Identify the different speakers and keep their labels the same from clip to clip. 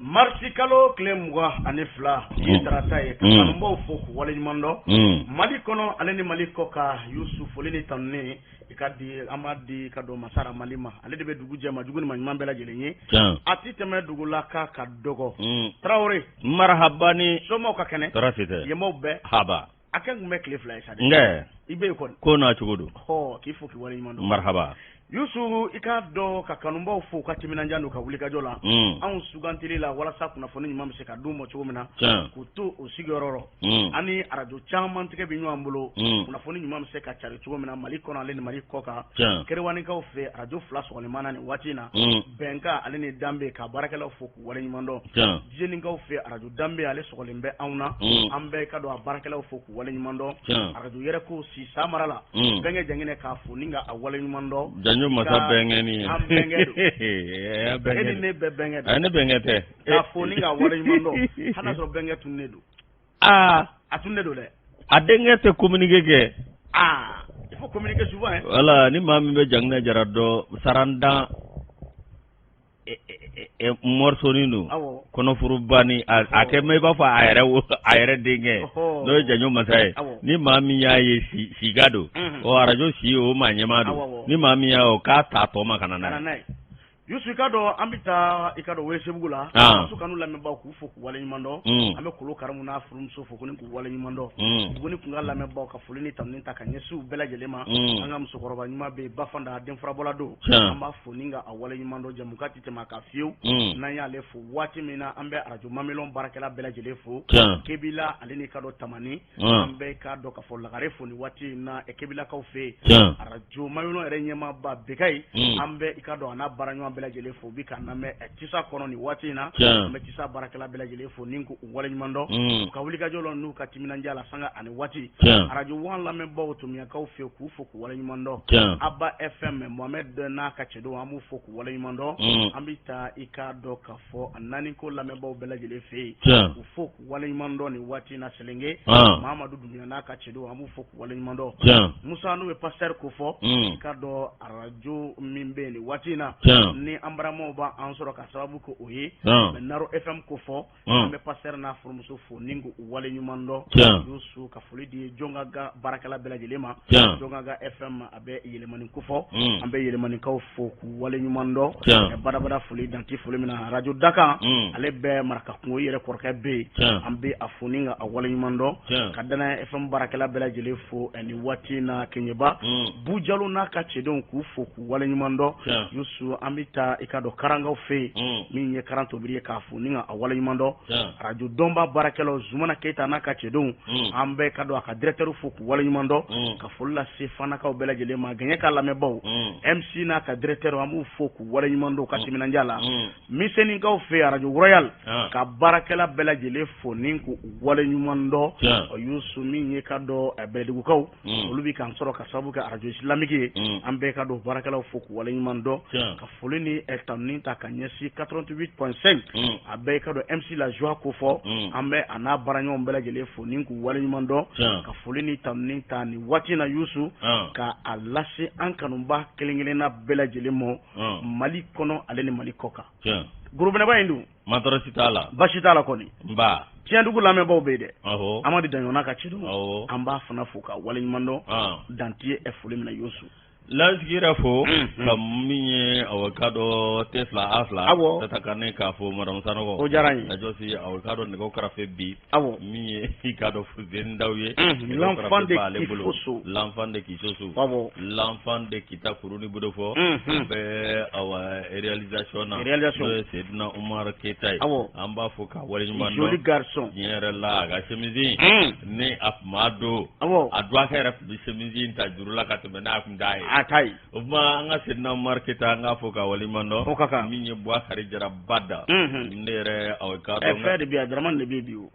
Speaker 1: Marisi kalo tile 22, bi ye tarata ye, ka kanubaw fo k'u waleɲuman dɔn Mali kɔnɔ ale ni Mali kɔkan. Yusu, foli ni tanuni i ka di, an b'a di ka don masara Mali ma. Ale de bɛ dugu jɛ ma jugu ni ma ɲuman bɛɛ lajɛlen ye, a ti tɛmɛ dugu la k'a ka dɔgɔ. Tarawele,
Speaker 2: marahaba ni
Speaker 1: somaw ka kɛnɛ.
Speaker 2: Tɔɔrɔ si tɛ.
Speaker 1: Yemaw bɛɛ
Speaker 2: haba.
Speaker 1: A kɛ tun bɛ tile 2 ye sa
Speaker 2: dɛ. Nkɛ.
Speaker 1: I bɛ yen kɔni.
Speaker 2: Ko n'a cogo don.
Speaker 1: Ɔ, k'i fo k'i waleɲuman dɔn.
Speaker 2: Marahaba.
Speaker 1: Yusu, i k'a dɔn ka kanubaw fo ka timinandiya n'u ka wulikajɔ la anw sugantili la walasa kunnafoni ɲuman bɛ se ka d'u ma cogo min na k'u to o sigiyɔrɔ rɔ. An ni arajo caman tigɛ bɛ ɲɔgɔn bolo, kunnafoni ɲuman bɛ se ka cari cogo min na Mali kɔnɔ ale ni Mali kɔkan. Kerewanikaw fɛ, arajo 2 sɔgɔlen b'an na nin waati in na, Bɛnkan ale ni Danbe, ka baarakɛlaw fo k'u waleɲuman dɔn. Dijenikaw fɛ, arajo Danbe ale sɔgɔlen bɛ anw na, an bɛ ka don a baarakɛlaw fo k'u waleɲuman dɔn. Arajo yɛrɛ ko si samara la, bɛnkɛ Janginɛ, k'a fo ni ka a waleɲuman dɔn.
Speaker 2: Janjo masa bɛnkɛ ni
Speaker 1: an bɛnkɛ don, e ni ne bɛɛ bɛnkɛ
Speaker 2: don. Ne bɛnkɛ tɛ.
Speaker 1: K'a fo ni ka waleɲuman dɔn, hali n'a sɔrɔ bɛnkɛ tunnen don.
Speaker 2: Aa.
Speaker 1: A tunnen don dɛ.
Speaker 2: A denkɛ tɛ communiquer kɛ.
Speaker 1: Aa, il faut communiquer souvent hein.
Speaker 2: Voilà, ni maa min bɛ Janginɛ Jara dɔn, sarandan morceau don, kɔnɔforoba ni a kɛ i b'a fɔ a yɛrɛ a yɛrɛ denkɛ, n'o ye Janjo masa ye. Ni maa min y'a ye sika don, ɔ arajo si o maa ɲɛmaa don, ni maa min y'a o k'a ta tɔ ma ka na
Speaker 1: n'a ye. Yusu, i ka dɔn an bɛ taa i ka dɔn Welesebugu la. Muso kanu lamɛnbaaw, k'u fo k'u waleɲuman dɔn. An bɛ Kolo Karamu n'a furumuso fo ko ni k'u waleɲuman dɔn. Buguni kun ka lamɛnbaaw, ka foli ni tanuni ta ka ɲɛsin u bɛɛ lajɛlen ma. An ka musokɔrɔba ɲuman bɛ yen, Bafanda denfurabɔla don, an b'a fo ni ka a waleɲuman dɔn. Jamukan tɛ tɛmɛ a kan fiyewu n'an y'ale fo. Waati min na an bɛ arajo Mamelɔn baarakɛla bɛɛ lajɛlen fo, Kebila ale ni ka dɔn Tamani, an bɛ k'a dɔn ka fɔ Lagare fo nin waati in na Kebilakaw fɛ yen. Arajo Mamelɔn yɛrɛ ɲɛmaaba Bekayi, an bɛ i ka dɔn a n'a baaraɲɔgɔn bɛɛ lajɛlen fo, bi k'an lamɛn Tisa kɔnɔ nin waati in na. An bɛ Tisa baarakɛla bɛɛ lajɛlen fo ni k'u waleɲuman dɔn u ka wulikajɔ la n'u ka timinandiya la sanga ani waati. Arajo Wan lamɛnbaaw Tomiyakaw fɛ, k'u fo k'u waleɲuman dɔn. Aba FM, Mohamed n'a ka cɛdenw, an b'u fo k'u waleɲuman dɔn. An bɛ taa i k'a dɔn ka fɔ naani ko lamɛnbaaw bɛɛ lajɛlen fɛ yen, k'u fo k'u waleɲuman dɔn nin waati in na. Selenge, Mahamadu Dunbiya n'a ka cɛdenw, an b'u fo k'u waleɲuman dɔn. Musa, n'u bɛ pasteur ko fɔ, i k'a dɔn arajo min bɛ yen nin waati in na ni an baramaw b'an sɔrɔ ka sababu kɛ o ye, mɛ Naro FM ko fɔ, an bɛ pasteur n'a furumuso fo ni k'u waleɲuman dɔn. Yusu, ka foli di Jɔnkaga baarakɛla bɛɛ lajɛlen ma. Jɔnkaga FM, a bɛ Yɛlɛmani ko fɔ, an bɛ Yɛlɛmanikaw fo k'u waleɲuman dɔn. Badabada foli danti foli min na, arajo Dakan, ale bɛ Maraka kungo, yɛrɛ kɔrɔkɛ bɛ yen, an bɛ a fo ni ka a waleɲuman dɔn. Ka Danaya FM baarakɛla bɛɛ lajɛlen fo nin waati in na, Keɲeba Bujalo n'a ka cɛdenw, k'u fo k'u waleɲuman dɔn. Yusu, an bɛ taa i ka dɔn Karankaw fɛ yen, min ye Karan Tobili ye, k'a fo ni ka a waleɲuman dɔn. Arajo Dɔnba baarakɛlaw, Zumana Keyita n'a ka cɛdenw, an bɛ ka dɔn a ka directeur fo k'u waleɲuman dɔn. Ka foli lase Fanakaw bɛɛ lajɛlen ma, Gɛɲɛ ka lamɛnbaaw, MC n'a ka directeur, an b'u fo k'u waleɲuman dɔn u ka timinandiya la. Misenikaw fɛ, arajo Royal ka baarakɛla bɛɛ lajɛlen fo ni k'u waleɲuman dɔn. Yusu, min ye ka dɔn Bɛlɛdugukaw, olu bɛ k'an sɔrɔ ka sababu kɛ arajo Islamique ye, an bɛɛ ka dɔn baarakɛlaw fo k'u waleɲuman dɔn. Ka foli ni tanuni ta ka ɲɛsin 88.5, a bɛɛ ka dɔn MC La Joie ko fɔ, an bɛ a n'a baaraɲɔgɔn bɛɛ lajɛlen fo ni k'u waleɲuman dɔn. Ka foli ni tanuni ta nin waati na, Yusu, ka a lase an kanuba kelen kelenna bɛɛ lajɛlen ma Mali kɔnɔ ale ni Mali kɔ kan. Gorobinɛba in dun.
Speaker 2: Ma tɔɔrɔ si t'a la.
Speaker 1: Basi t'a la kɔni.
Speaker 2: Nba.
Speaker 1: Tiɲɛdugu lamɛnbaaw bɛ yen dɛ. Amadu Daɲɔn ka cidenw, an b'a fana fo ka waleɲuman dɔn danti foli min na, Yusu.
Speaker 2: Lansigi yɛrɛ fo ka min ye aw ka dɔn T fila A fila tata ka ne k'a fo madame Sanɔgɔ.
Speaker 1: O diyara n ye.
Speaker 2: Ka jɔsi aw ka dɔn nɛgɛw karafe bi. Min ye i ka dɔn Fuseni Daw ye.
Speaker 1: L'enfant de Kifoso.
Speaker 2: L'enfant de Kisoso. L'enfant de Kita kuru ni budo fɔ. Bɛɛ awa réalisation na.
Speaker 1: Réalisation.
Speaker 2: N'o ye Sedina Umar Keyita ye. An b'a fo ka waleɲuman dɔn.
Speaker 1: Joli garçon.
Speaker 2: Tiɲɛ yɛrɛ la, a ka chemise ni a tun b'a don. A dɔgɔkɛ yɛrɛ tun bɛ chemise in ta juru la ka tɛmɛ n'a tun t'a ye.
Speaker 1: A t'a ye.
Speaker 2: O tuma an ka Sedina Umar Keyita, an k'a fo ka waleɲuman dɔn.
Speaker 1: O ka kan.
Speaker 2: Min ye Buwakari Jara Bada. Ne yɛrɛ aw ka dɔn.
Speaker 1: Fɛn de bɛ yen, Dramane de bɛ yen bi o.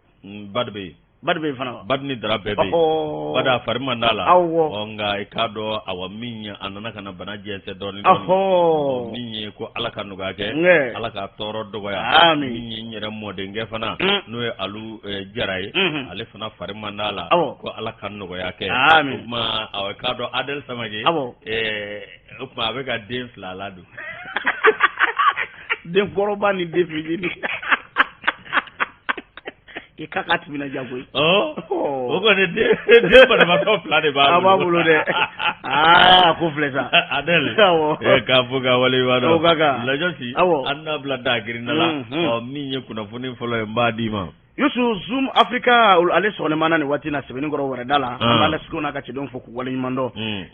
Speaker 2: Ba de bɛ yen.
Speaker 1: Ba de bɛ yen fana wa?
Speaker 2: Ba ni Dara bɛɛ bɛ yen. Bada fari man d'a la. Nka i k'a dɔn awa min ye a nana ka na bana jɛnsɛn dɔɔnin dɔɔnin. Min ye ko Ala ka nɔgɔya kɛ. Ala ka tɔɔrɔ dɔgɔya.
Speaker 1: Amin.
Speaker 2: Min ye n yɛrɛ mɔdenkɛ fana. N'o ye Alu Jara ye. Ale fana fari man d'a la. Ko Ala ka nɔgɔya kɛ.
Speaker 1: Amin.
Speaker 2: O tuma awa i k'a dɔn Adel Samake. O tuma a bɛ ka den fila ladon.
Speaker 1: Den kɔrɔba ni den fitinin. I ka ka timinandiya koyi.
Speaker 2: O kɔni den banabaatɔ fila de b'a
Speaker 1: bolo dɛ. Aa, ko filɛ sa.
Speaker 2: Adel.
Speaker 1: Awɔ.
Speaker 2: K'a fo k'a waleɲuman dɔn.
Speaker 1: O ka kan.
Speaker 2: Lajɔsi.
Speaker 1: Awɔ.
Speaker 2: An n'a bila dagirinda la. Ɔ, min ye kunnafoni fɔlɔ ye, n b'a d'i ma.
Speaker 1: Yusu, Zoom Africa, ale sɔgɔlen na nin waati na Sɛbɛnnikɔrɔ wɛrɛda la. An b'a lasigiw n'a ka cidenw fo k'u waleɲuman dɔn.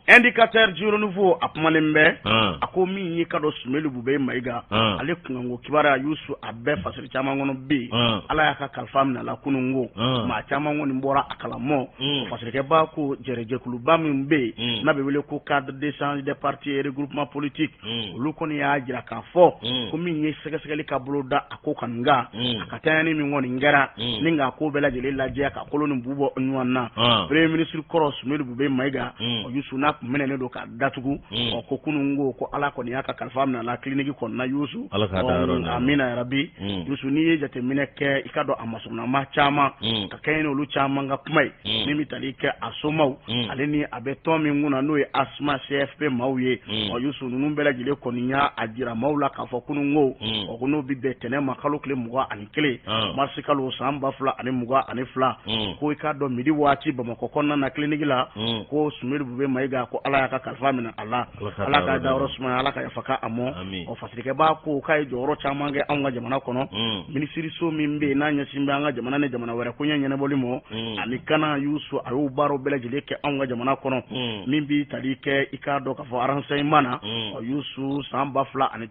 Speaker 1: Indicateur du Renouveau, a kumalen bɛ. A ko min y'i ka dɔn Sumelu Bube Mayiga, ale kunkanko kibaruya, Yusu, a bɛɛ fasiri caman kɔnɔ bi. Ala y'a ka kalifa minɛ a la kununko, maa caman kɔni bɔra a kalamɔ. Fasirikɛba ko jɛrɛjɛkuluba min bɛ yen n'a bɛ wele ko Cadre d'échange des partis et regroupement politique, olu kɔni y'a jira k'a fɔ ko min ye sɛgɛsɛgɛli ka bolo da a ko kan, nka a ka tanyani min kɔni kɛra ni k'a ko bɛɛ lajɛlen lajɛ ka kolo ni bu bɔ ɲɔgɔn na, premier ministre kɔrɔ Sumelu Bube Mayiga, o Yusu, n'a tun minɛnen don ka datugu, ɔ, ko kunun ko Ala kɔni y'a ka kalifa minɛ a la clinique kɔnɔna, Yusu. Amina yarabi. Yusu, n'i ye jateminɛ kɛ, i ka dɔn a masurunama caman ka kɛɲɛ n'olu caman ka kuma ye min bɛ tali kɛ a somaw ale ni a bɛ tɔn min kunna, n'o ye ASMA CFP maaw ye. Ɔ, Yusu, ninnu bɛɛ lajɛlen kɔni y'a jira maaw la k'a fɔ kunun ko, ɔ, ko n'o bɛ bɛn tɛnɛn ma, kalo tile 21, marisi kalo, san 2022, ko i k'a dɔn midi waati Bamakɔ kɔnɔna na, clinique la, ko Sumelu Bube Mayiga, ko Ala y'a ka kalifa minɛ a la. Ala ka dayɔrɔ sumaya, Ala ka yafa kɛ a mɔ. Ɔ, fasirikɛba ko k'a ye jɔyɔrɔ caman kɛ anw ka jamana kɔnɔ, minisiriso min bɛ yen n'a ɲɛsin bɛ an ka jamana ni jamana wɛrɛ koɲɛ ɲɛnabɔli mɔ ani kana, Yusu, a y'o baaraw bɛɛ lajɛlen kɛ anw ka jamana kɔnɔ, min bɛ tali kɛ i k'a dɔn k'a fɔ renseignement na. Ɔ, Yusu, san 2017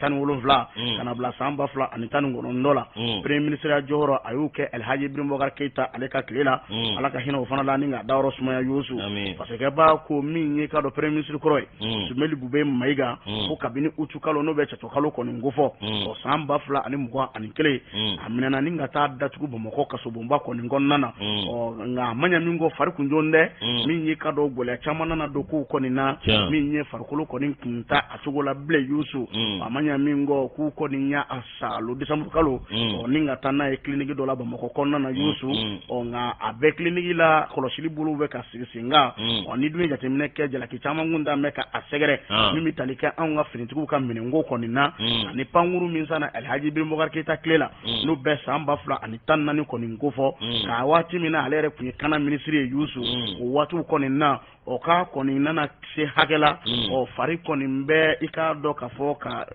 Speaker 1: ka na bila san 2019 la, premier ministre ya jɔyɔrɔ, a y'o kɛ Alhaji Ibrahim Boubacar Keita ale ka tile la. Ala ka hinɛ o fana la ni ka dayɔrɔ sumaya, Yusu. Fasirikɛba ko min ye k'a dɔn premier ministre kɔrɔ ye Sumeli Bube Mayiga, ko kabini utu kalo, n'o bɛ cɛcɔ kalo kɔni kofɔ, ɔ, san 2021, a minɛna ni ka taa datugu Bamakɔ kasobonba kɔni kɔnɔna na. Ɔ, nka a ma ɲɛ min kɔ, fari kun jɔn dɛ, min ye ka dɔn gɛlɛya caman nana don kow kɔni na, min ye farikolo kɔni kun ta a cogo la bilen, Yusu. A ma ɲɛ min kɔ, k'u kɔni y'a salo décembre kalo, ɔ, ni ka taa n'a ye clinique dɔ la Bamakɔ kɔnɔna na, Yusu. Ɔ, nka a bɛ clinique la, kɔlɔsili bolo bɛ ka sigi sen kan. Ɔ, ni dun ye jateminɛ kɛ, jalaki caman kun da bɛ ka a sɛgɛrɛ, min bɛ tali kɛ anw ka finitigiw ka minɛnko kɔni na ani pankuru min sanna Alhaji Ibrahim Boubacar Keita tile la, n'o bɛ san 2014 kɔni kofɔ, k'a waati min na ale yɛrɛ tun ye kana minisiri ye, Yusu, o waatiw kɔni na. O k'a kɔni nana se hakɛ la, ɔ, fari kɔni bɛ i k'a dɔn k'a fɔ ka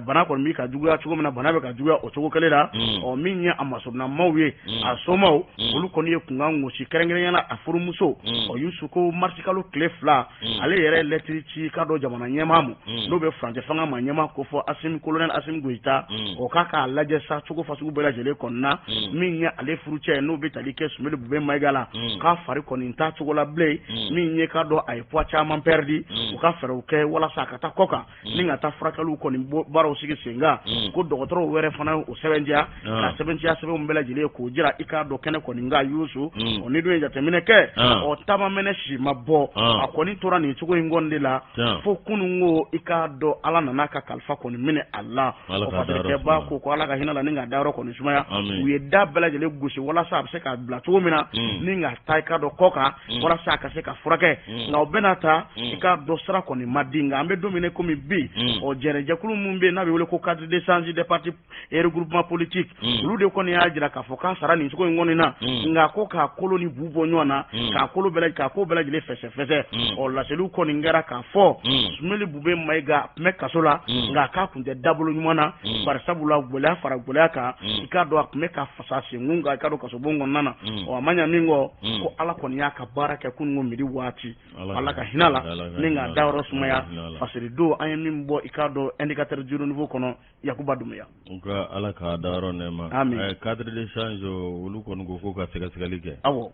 Speaker 1: bana kɔni bɛ ka juguya cogo min na, bana bɛ ka juguya o cogo kelen la. Ɔ, min ye a masurunamaw ye, a somaw, olu kɔni ye kunkan gosi, kɛrɛnkɛrɛnya la a furumuso. Ɔ, Yusu, ko marisi kalo tile 2, ale yɛrɛ ye lɛtiri ci k'a dɔn jamana ɲɛmaa ma, n'o bɛ furancɛ fanga ma ɲɛmaa ko fɔ Asimi, colonel Asimi Goyita, o k'a k'a lajɛ sa cogo fasugu bɛɛ lajɛlen kɔnɔna, min ye ale furucɛ, n'o bɛ tali kɛ Sumeli Bube Mayiga la, k'a fari kɔni t'a cogo la bilen, min ye k'a dɔn a ye poids caman perdu, u ka fɛɛrɛw kɛ walasa a ka taa kɔ kan ni ka taa furakɛliw kɔni baaraw sigi sen kan. Ko dɔgɔtɔrɔw wɛrɛ fana o sɛbɛntiya, ka sɛbɛntiya sɛbɛnw bɛɛ lajɛlen k'o jira i k'a dɔn kɛnɛ kɔni kan, Yusu. O ni dun ye jateminɛ kɛ, ɔ, taama mɛnɛ si ma bɔ, a kɔni tora nin cogo in kɔni de la fo kunun ko i k'a dɔn Ala nana ka kalifa kɔni minɛ a la. O fasirikɛba ko Ala ka hinɛ la ni ka dayɔrɔ kɔni sumaya. U ye da bɛɛ lajɛlen gosi walasa a bɛ se k'a bila cogo min na ni ka taa i k'a dɔn kɔ kan walasa a ka se ka furakɛ. Nka o bɛɛ n'a ta, i k'a dɔn sira kɔni ma di. Nka an bɛ don min na komi bi, ɔ, jɛrɛjɛkulu min bɛ yen n'a bɛ wele ko Cadre d'échange des partis et regroupement politique, olu de kɔni y'a jira k'a fɔ k'a sara nin cogo in kɔni na. Nka ko k'a kolo ni bu bɔ ɲɔgɔn na, k'a kolo bɛɛ k'a ko bɛɛ lajɛlen fɛsɛfɛsɛ, ɔ, laseliw kɔni kɛra k'a fɔ Sumeli Bube Mayiga tun bɛ kaso la, nka k'a tun tɛ dabolo ɲuman na, bari sabula gɛlɛya fara gɛlɛya kan, i k'a dɔn a tun bɛ ka fasa senkun kan i k'a dɔn kasobon kɔnɔna na. Ɔ, a ma ɲɛ min kɔ, ko Ala kɔni y'a ka baara kɛ kununko midi waati. Ala ka hinɛ la ni k'a dayɔrɔ sumaya. Fasiri don an ye min bɔ i k'a dɔn Indicateur du Renouveau kɔnɔ, Yakuba Dumbuya.
Speaker 2: Nka Ala k'a dayɔrɔ nɛɛma.
Speaker 1: Amin.
Speaker 2: Cadre d'échange, olu kɔni ko ko ka sɛgɛsɛgɛli kɛ. Ɔ,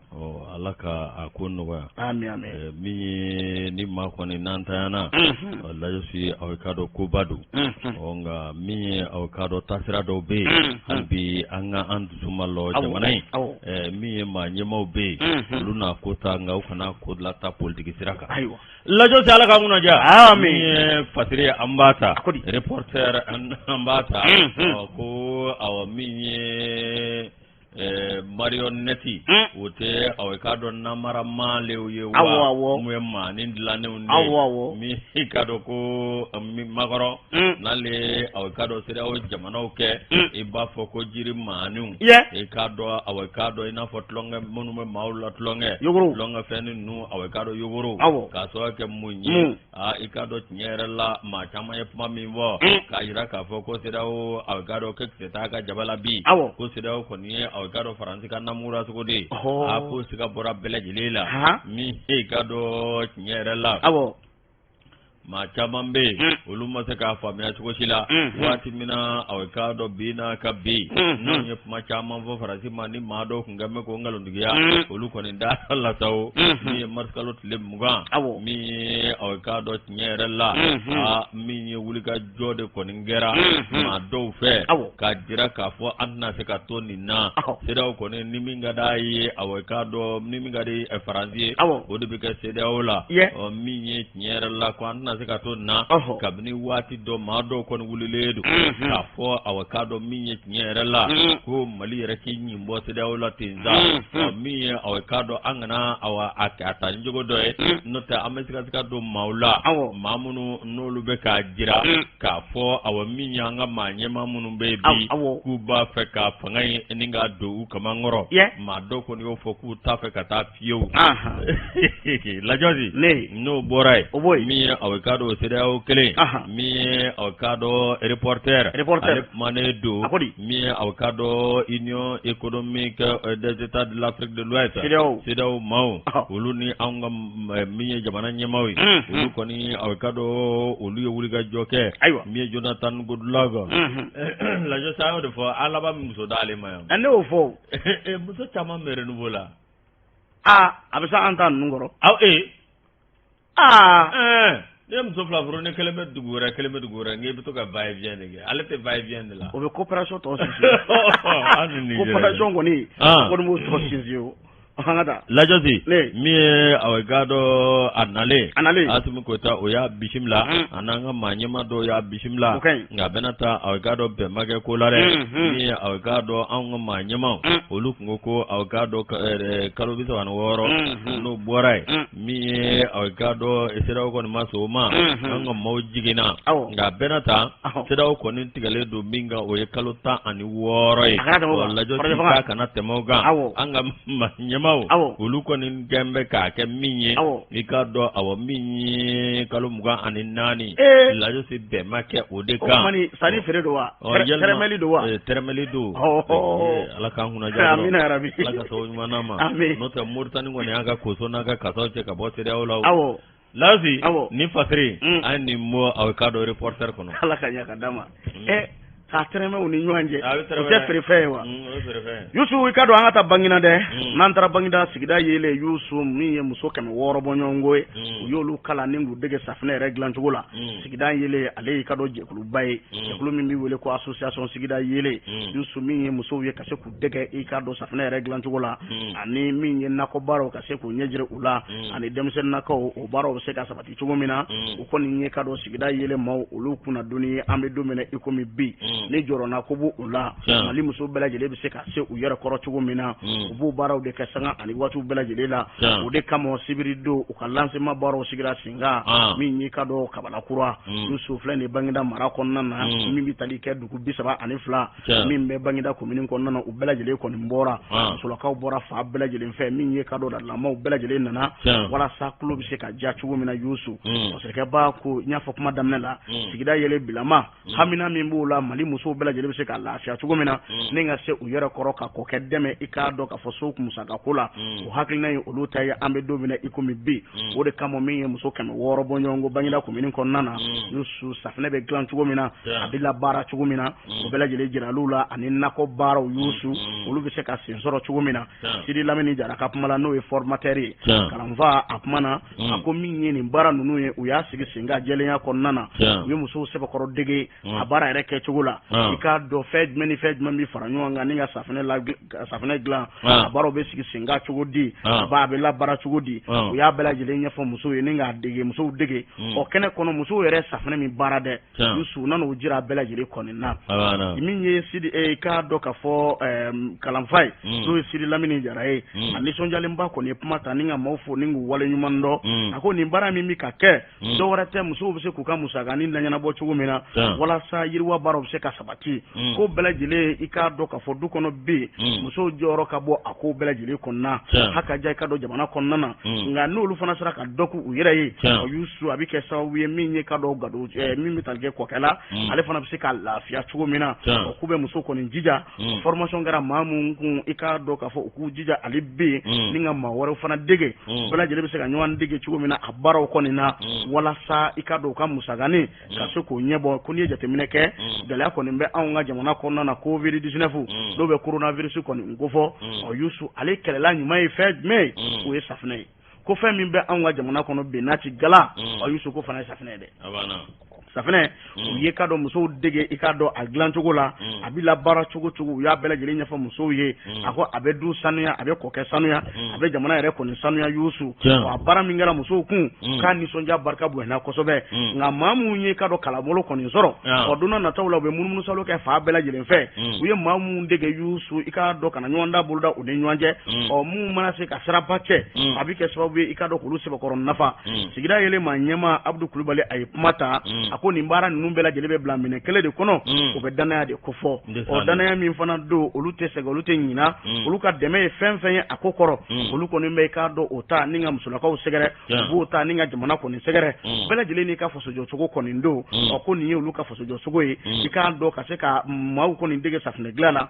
Speaker 2: Ala ka a ko nɔgɔya.
Speaker 1: Amin, amin.
Speaker 2: Min ye ni maa kɔni n'an tanyana, Lajosi, aw k'a dɔn koba don. Ɔ, nka min ye aw k'a dɔn taasira dɔw bɛ yen, hali bi an ka an dusu ma lɔ jamana in. Min ye maa ɲɛmaaw bɛ yen, olu n'a ko ta, nka u kana ko lataa politiki sira kan.
Speaker 1: Ayiwa.
Speaker 2: Lajɔsi, Ala k'an kunna diya.
Speaker 1: Amin.
Speaker 2: Min ye fasiri ye, an b'a ta. Reporter, an b'a ta. Ko awɔ, min ye marionnette o tɛ aw k'a dɔn namarama lew ye wa mun ye maanin dilannenw de ye min i k'a dɔn ko Macron n'ale aw k'a dɔn CEDEAO jamanaw kɛ i b'a fɔ ko jiri maaninw i k'a dɔn aw k'a dɔn i n'a fɔ tulonkɛ minnu bɛ maaw la tulonkɛ tulonkɛfɛn ninnu aw k'a dɔn yogoro k'a sababu kɛ mun ye aa i k'a dɔn tiɲɛ yɛrɛ la maa caman ye kuma min fɔ k'a jira k'a fɔ ko CEDEAO aw k'a dɔn ko kisɛ t'a ka jaba la bi ko CEDEAO kɔni ye aw k'a dɔn Faransi ka namura sogo de ye a ko siga bɔra bɛɛ lajɛlen la min i k'a dɔn tiɲɛ yɛrɛ la maa caman bɛ yen olu ma se k'a faamuya cogo si la waati min na aw k'a dɔn bi n'a ka bi n'anw ye kuma caman fɔ Faransi ma ni maa dɔw tun kɛlen bɛ k'o nkalontigiya olu kɔni da la sa o min ye marisikalo tile 20 min ye aw k'a dɔn tiɲɛ yɛrɛ la aa min ye wulikajɔ de kɔni kɛra maa dɔw fɛ k'a jira k'a fɔ an tɛna se ka to nin na CEDEAO kɔni ni min ka d'a ye aw k'a dɔn ni min ka di Faransi ye o de bɛ kɛ CEDEAO la min ye tiɲɛ yɛrɛ la ko an tɛna se ka to nin na kabini waati dɔ maa dɔw kɔni wulilen don k'a fɔ aw k'a dɔn min ye tiɲɛ yɛrɛ la ko Mali yɛrɛ k'i ɲin bɔ CEDEAO la ten sa min ye aw k'a dɔn an kana aw a ta ni cogo dɔ ye n'o tɛ an bɛ sigasiga don maaw la maa minnu n'olu bɛ k'a jira k'a fɔ awa min y'an ka maa ɲɛmaa minnu bɛ yen bi k'u b'a fɛ ka fanga in ni k'a don u kamankɔrɔ maa dɔw kɔni y'o fɔ k'u t'a fɛ ka taa fiyewu lajɔsi n'o bɔra yen min ye aw k'a dɔn CEDEAO kelen min ye aw k'a dɔn reporter ale kumanen don min ye aw k'a dɔn Union économique des États de l'Afrique de l'Ouest CEDEAO maaw olu ni anw ka min ye jamana ɲɛmaaw ye olu kɔni aw k'a dɔn olu ye wulikajɔ kɛ
Speaker 1: ayiwa
Speaker 2: min ye Jonathan Goodluck lajɔsi an y'o de fɔ a laban bɛ muso d'ale ma
Speaker 1: yan ne y'o fɔ
Speaker 2: muso caman bɛ renouveau la
Speaker 1: aa a bɛ se an ta ninnu kɔrɔ
Speaker 2: aw ee
Speaker 1: aa
Speaker 2: ne ye muso fila furu ni kelen bɛ dugu wɛrɛ kelen bɛ dugu wɛrɛ n k'i bɛ to ka va et vient de kɛ ale tɛ va et vient de la
Speaker 1: o bɛ coopération tɔ sinsin coopération kɔni kɔni b'o tɔ sinsin o an ka taa
Speaker 2: lajɔsi min ye aw k'a dɔn a nalen
Speaker 1: a nalen
Speaker 2: Asimi Goyita o y'a bisimila a n'an ka maa ɲɛmaa dɔw y'a bisimila nka a bɛna taa aw k'a dɔn bɛn ma kɛ ko la dɛ min ye aw k'a dɔn anw ka maa ɲɛmaaw olu tun ko ko aw k'a dɔn kalo 36 n'o bɔra yen min ye aw k'a dɔn CEDEAO kɔni ma sɔn o ma an ka maaw jiginna nka a bɛɛ n'a ta CEDEAO kɔni tigɛlen don min kan o ye kalo 16 ye lajɔsi k'a kana tɛmɛ o kan an ka maa ɲɛmaaw olu kɔni kɛn bɛ k'a kɛ min ye i k'a dɔn awa min ye kalo 24 lajɔsi bɛn ma kɛ o de kan
Speaker 1: sanni feere don wa tɛrɛmɛli don wa
Speaker 2: tɛrɛmɛli don ala k'an kunna diya
Speaker 1: amina yarabi
Speaker 2: ala ka sababu ɲuman d'an ma n'o tɛ Moritani kɔni y'a ka koso n'a ka kasaw cɛ ka bɔ CEDEAO la
Speaker 1: awɔ
Speaker 2: lasi ni fasiri an ye nin bɔ aw k'a dɔn reporter kɔnɔ
Speaker 1: ala ka ɲa ka d'a ma ɛ k'a tɛrɛmɛ u ni ɲɔgɔn cɛ o tɛ feerefɛn ye wa Yusu i k'a dɔn an ka taa Baginda dɛ n'an taara Baginda sigida yeelen Yusu min ye muso 600 bɔɲɔgɔnko ye u y'olu kalan ni k'u dege safinɛ yɛrɛ dilancogo la sigida yeelen ale y'i k'a dɔn jɛkuluba ye jɛkulu min bɛ wele ko association sigida yeelen Yusu min ye musow ye ka se k'u dege i k'a dɔn safinɛ yɛrɛ dilancogo la ani min ye nakɔ baaraw ka se k'u ɲɛ jira u la ani denmisɛnninnakaw o baaraw bɛ se ka sabati cogo min na u kɔni ye k'a dɔn sigida yeelen maaw olu kunnadonni ye an bɛ don min na i komi bi ni jɔrɔna ko b'u la Mali muso bɛɛ lajɛlen bɛ se ka se u yɛrɛ kɔrɔ cogo min na u b'o baaraw de kɛ sanga ani waatiw bɛɛ lajɛlen la o de kama sibiri don u ka lancement baaraw sigira sen kan min y'i k'a dɔn Kabalakura Yusu filɛ nin Baginda mara kɔnɔna na min bɛ tali kɛ dugu 32 min bɛ Baginda komini kɔnɔna na u bɛɛ lajɛlen kɔni bɔra musolakaw bɔra fan bɛɛ lajɛlen fɛ min ye k'a dɔn ladalamaw bɛɛ lajɛlen nana walasa tulo bɛ se ka ja cogo min na Yusu masakɛba ko n y'a fɔ kuma daminɛ la sigida yeelen bilama hamina min b'o la Mali musow bɛɛ lajɛlen bɛ se ka lafiya cogo min na ni ka se u yɛrɛ kɔrɔ ka kɔkɛ dɛmɛ i k'a dɔn k'a fɔ so musaka ko la o hakilina ye olu ta ye an bɛ don min na i komi bi o de kama min ye muso 600 bɔɲɔgɔnko Baginda komini kɔnɔna na Yusu safinɛ bɛ dilan cogo min na a bɛ labaara cogo min na o bɛɛ lajɛlen jiral'u la ani nakɔ baaraw Yusu olu bɛ se ka sen sɔrɔ cogo min na Sidi Lamini Jara ka kuma la n'o ye formateur ye kalanfa a kuma na a ko min ye nin baara ninnu ye u y'a sigi sen kan jɛlenya kɔnɔna na u ye musow sɛbɛkɔrɔ dege a baara yɛrɛ kɛcogo la. I k'a dɔn fɛn jumɛn ni fɛn jumɛn bɛ fara ɲɔgɔn kan ni ka safunɛ dilan, a baaraw bɛ sigi sen kan cogo di, a bɛ labaara cogo di. U y'a bɛɛ lajɛlen ɲɛfɔ musow ye ni k'a dege, musow dege. Ɔ kɛnɛ kɔnɔ, musow yɛrɛ safunɛ min baara dɛ, Yusu, u nana o jira bɛɛ lajɛlen kɔni na. Min ye Sidi, i k'a dɔn k'a fɔ kalanfa ye, n'o ye Sidi Lamini Jara ye, a nisɔndiyalenba kɔni ye kuma ta ni ka maaw fo ni k'u waleɲuman dɔn. A ko nin baara min bɛ ka kɛ, dɔw wɛrɛ tɛ, musow bɛ se k'u ka musakanin laɲɛnabɔ cogo min na, walasa yiriwa baaraw bɛ se ka sabati. Ko bɛɛ lajɛlen, i k'a dɔn k'a fɔ du kɔnɔ bɛ yen, musow jɔyɔrɔ ka bɔ a ko bɛɛ lajɛlen kɔnɔna, haka ja i ka dɔn jamana kɔnɔna na. Nka n'olu fana sera ka dɔ k'u yɛrɛ ye, Yusu, a bɛ kɛ sababu ye min ye ka dɔn gado min bɛ tali kɛ kɔkɛ la, ale fana bɛ se ka lafiya cogo min na. K'u bɛ muso kɔni jija, formation kɛra maa mun kun, i k'a dɔn k'a fɔ u k'u jija ale bɛ yen ni ka maa wɛrɛw fana dege, bɛɛ lajɛlen bɛ se ka ɲɔgɔn dege cogo min na a baaraw kɔni na, walasa i ka dɔn u ka musakanin ka se k'o ɲɛbɔ. Ko n'i ye jateminɛ kɛ, gɛlɛya kɔni bɛ anw ka jamana kɔnɔna na, Covid-19, n'o bɛ coronavirus kɔni kofɔ. Ɔ Yusu, ale kɛlɛla ɲuman ye fɛn jumɛn ye? O ye safunɛ ye. Ko fɛn min bɛ anw ka jamana kɔnɔ bi n'a ti gala, ɔ Yusu, ko fana ye safunɛ ye dɛ. Safunɛ, u ye ka dɔn musow dege, i k'a dɔn a dilancogo la, a bɛ labaara cogo cogo, u y'a bɛɛ lajɛlen ɲɛfɔ musow ye. A ko a bɛ du sanuya, a bɛ kɔkɛ sanuya, a bɛ jamana yɛrɛ kɔni sanuya. Yusu, a baara min kɛra musow kun, k'a nisɔndiya barika bonyana kosɛbɛ. Nka maa minnu ye ka dɔn kalanbolo kɔni sɔrɔ, ɔ don nataw la, u bɛ munumunusalo kɛ fan bɛɛ lajɛlen fɛ. U ye maa minnu dege, Yusu, i k'a dɔn ka na ɲɔgɔn da boloda u ni ɲɔgɔn cɛ, ɔ minnu mana se ka siraba cɛ, a bɛ kɛ sababu ye i k'a dɔn k'olu sɛbɛkɔrɔ nafa. Sigida yelen maa ɲɛmaa Abudu Kulubali, a ye kuma ta, a ko nin baara ninnu bɛɛ lajɛlen bɛ bila minɛ kelen de kɔnɔ, o bɛ danaya de kofɔ. Ɔ danaya min fana don, olu tɛ sɛgɛn, olu tɛ ɲina, olu ka dɛmɛ ye fɛn fɛn ye a ko kɔrɔ, olu kɔni bɛ i k'a dɔn o ta ni ka musolakaw sɛgɛrɛ, u b'o ta ni ka jamana kɔni sɛgɛrɛ, bɛɛ lajɛlen n'i ka fasojɔcogo kɔni don. Ɔ ko nin ye olu ka fasojɔcogo ye, i k'a dɔn ka se ka maaw kɔni dege safunɛ dilan na,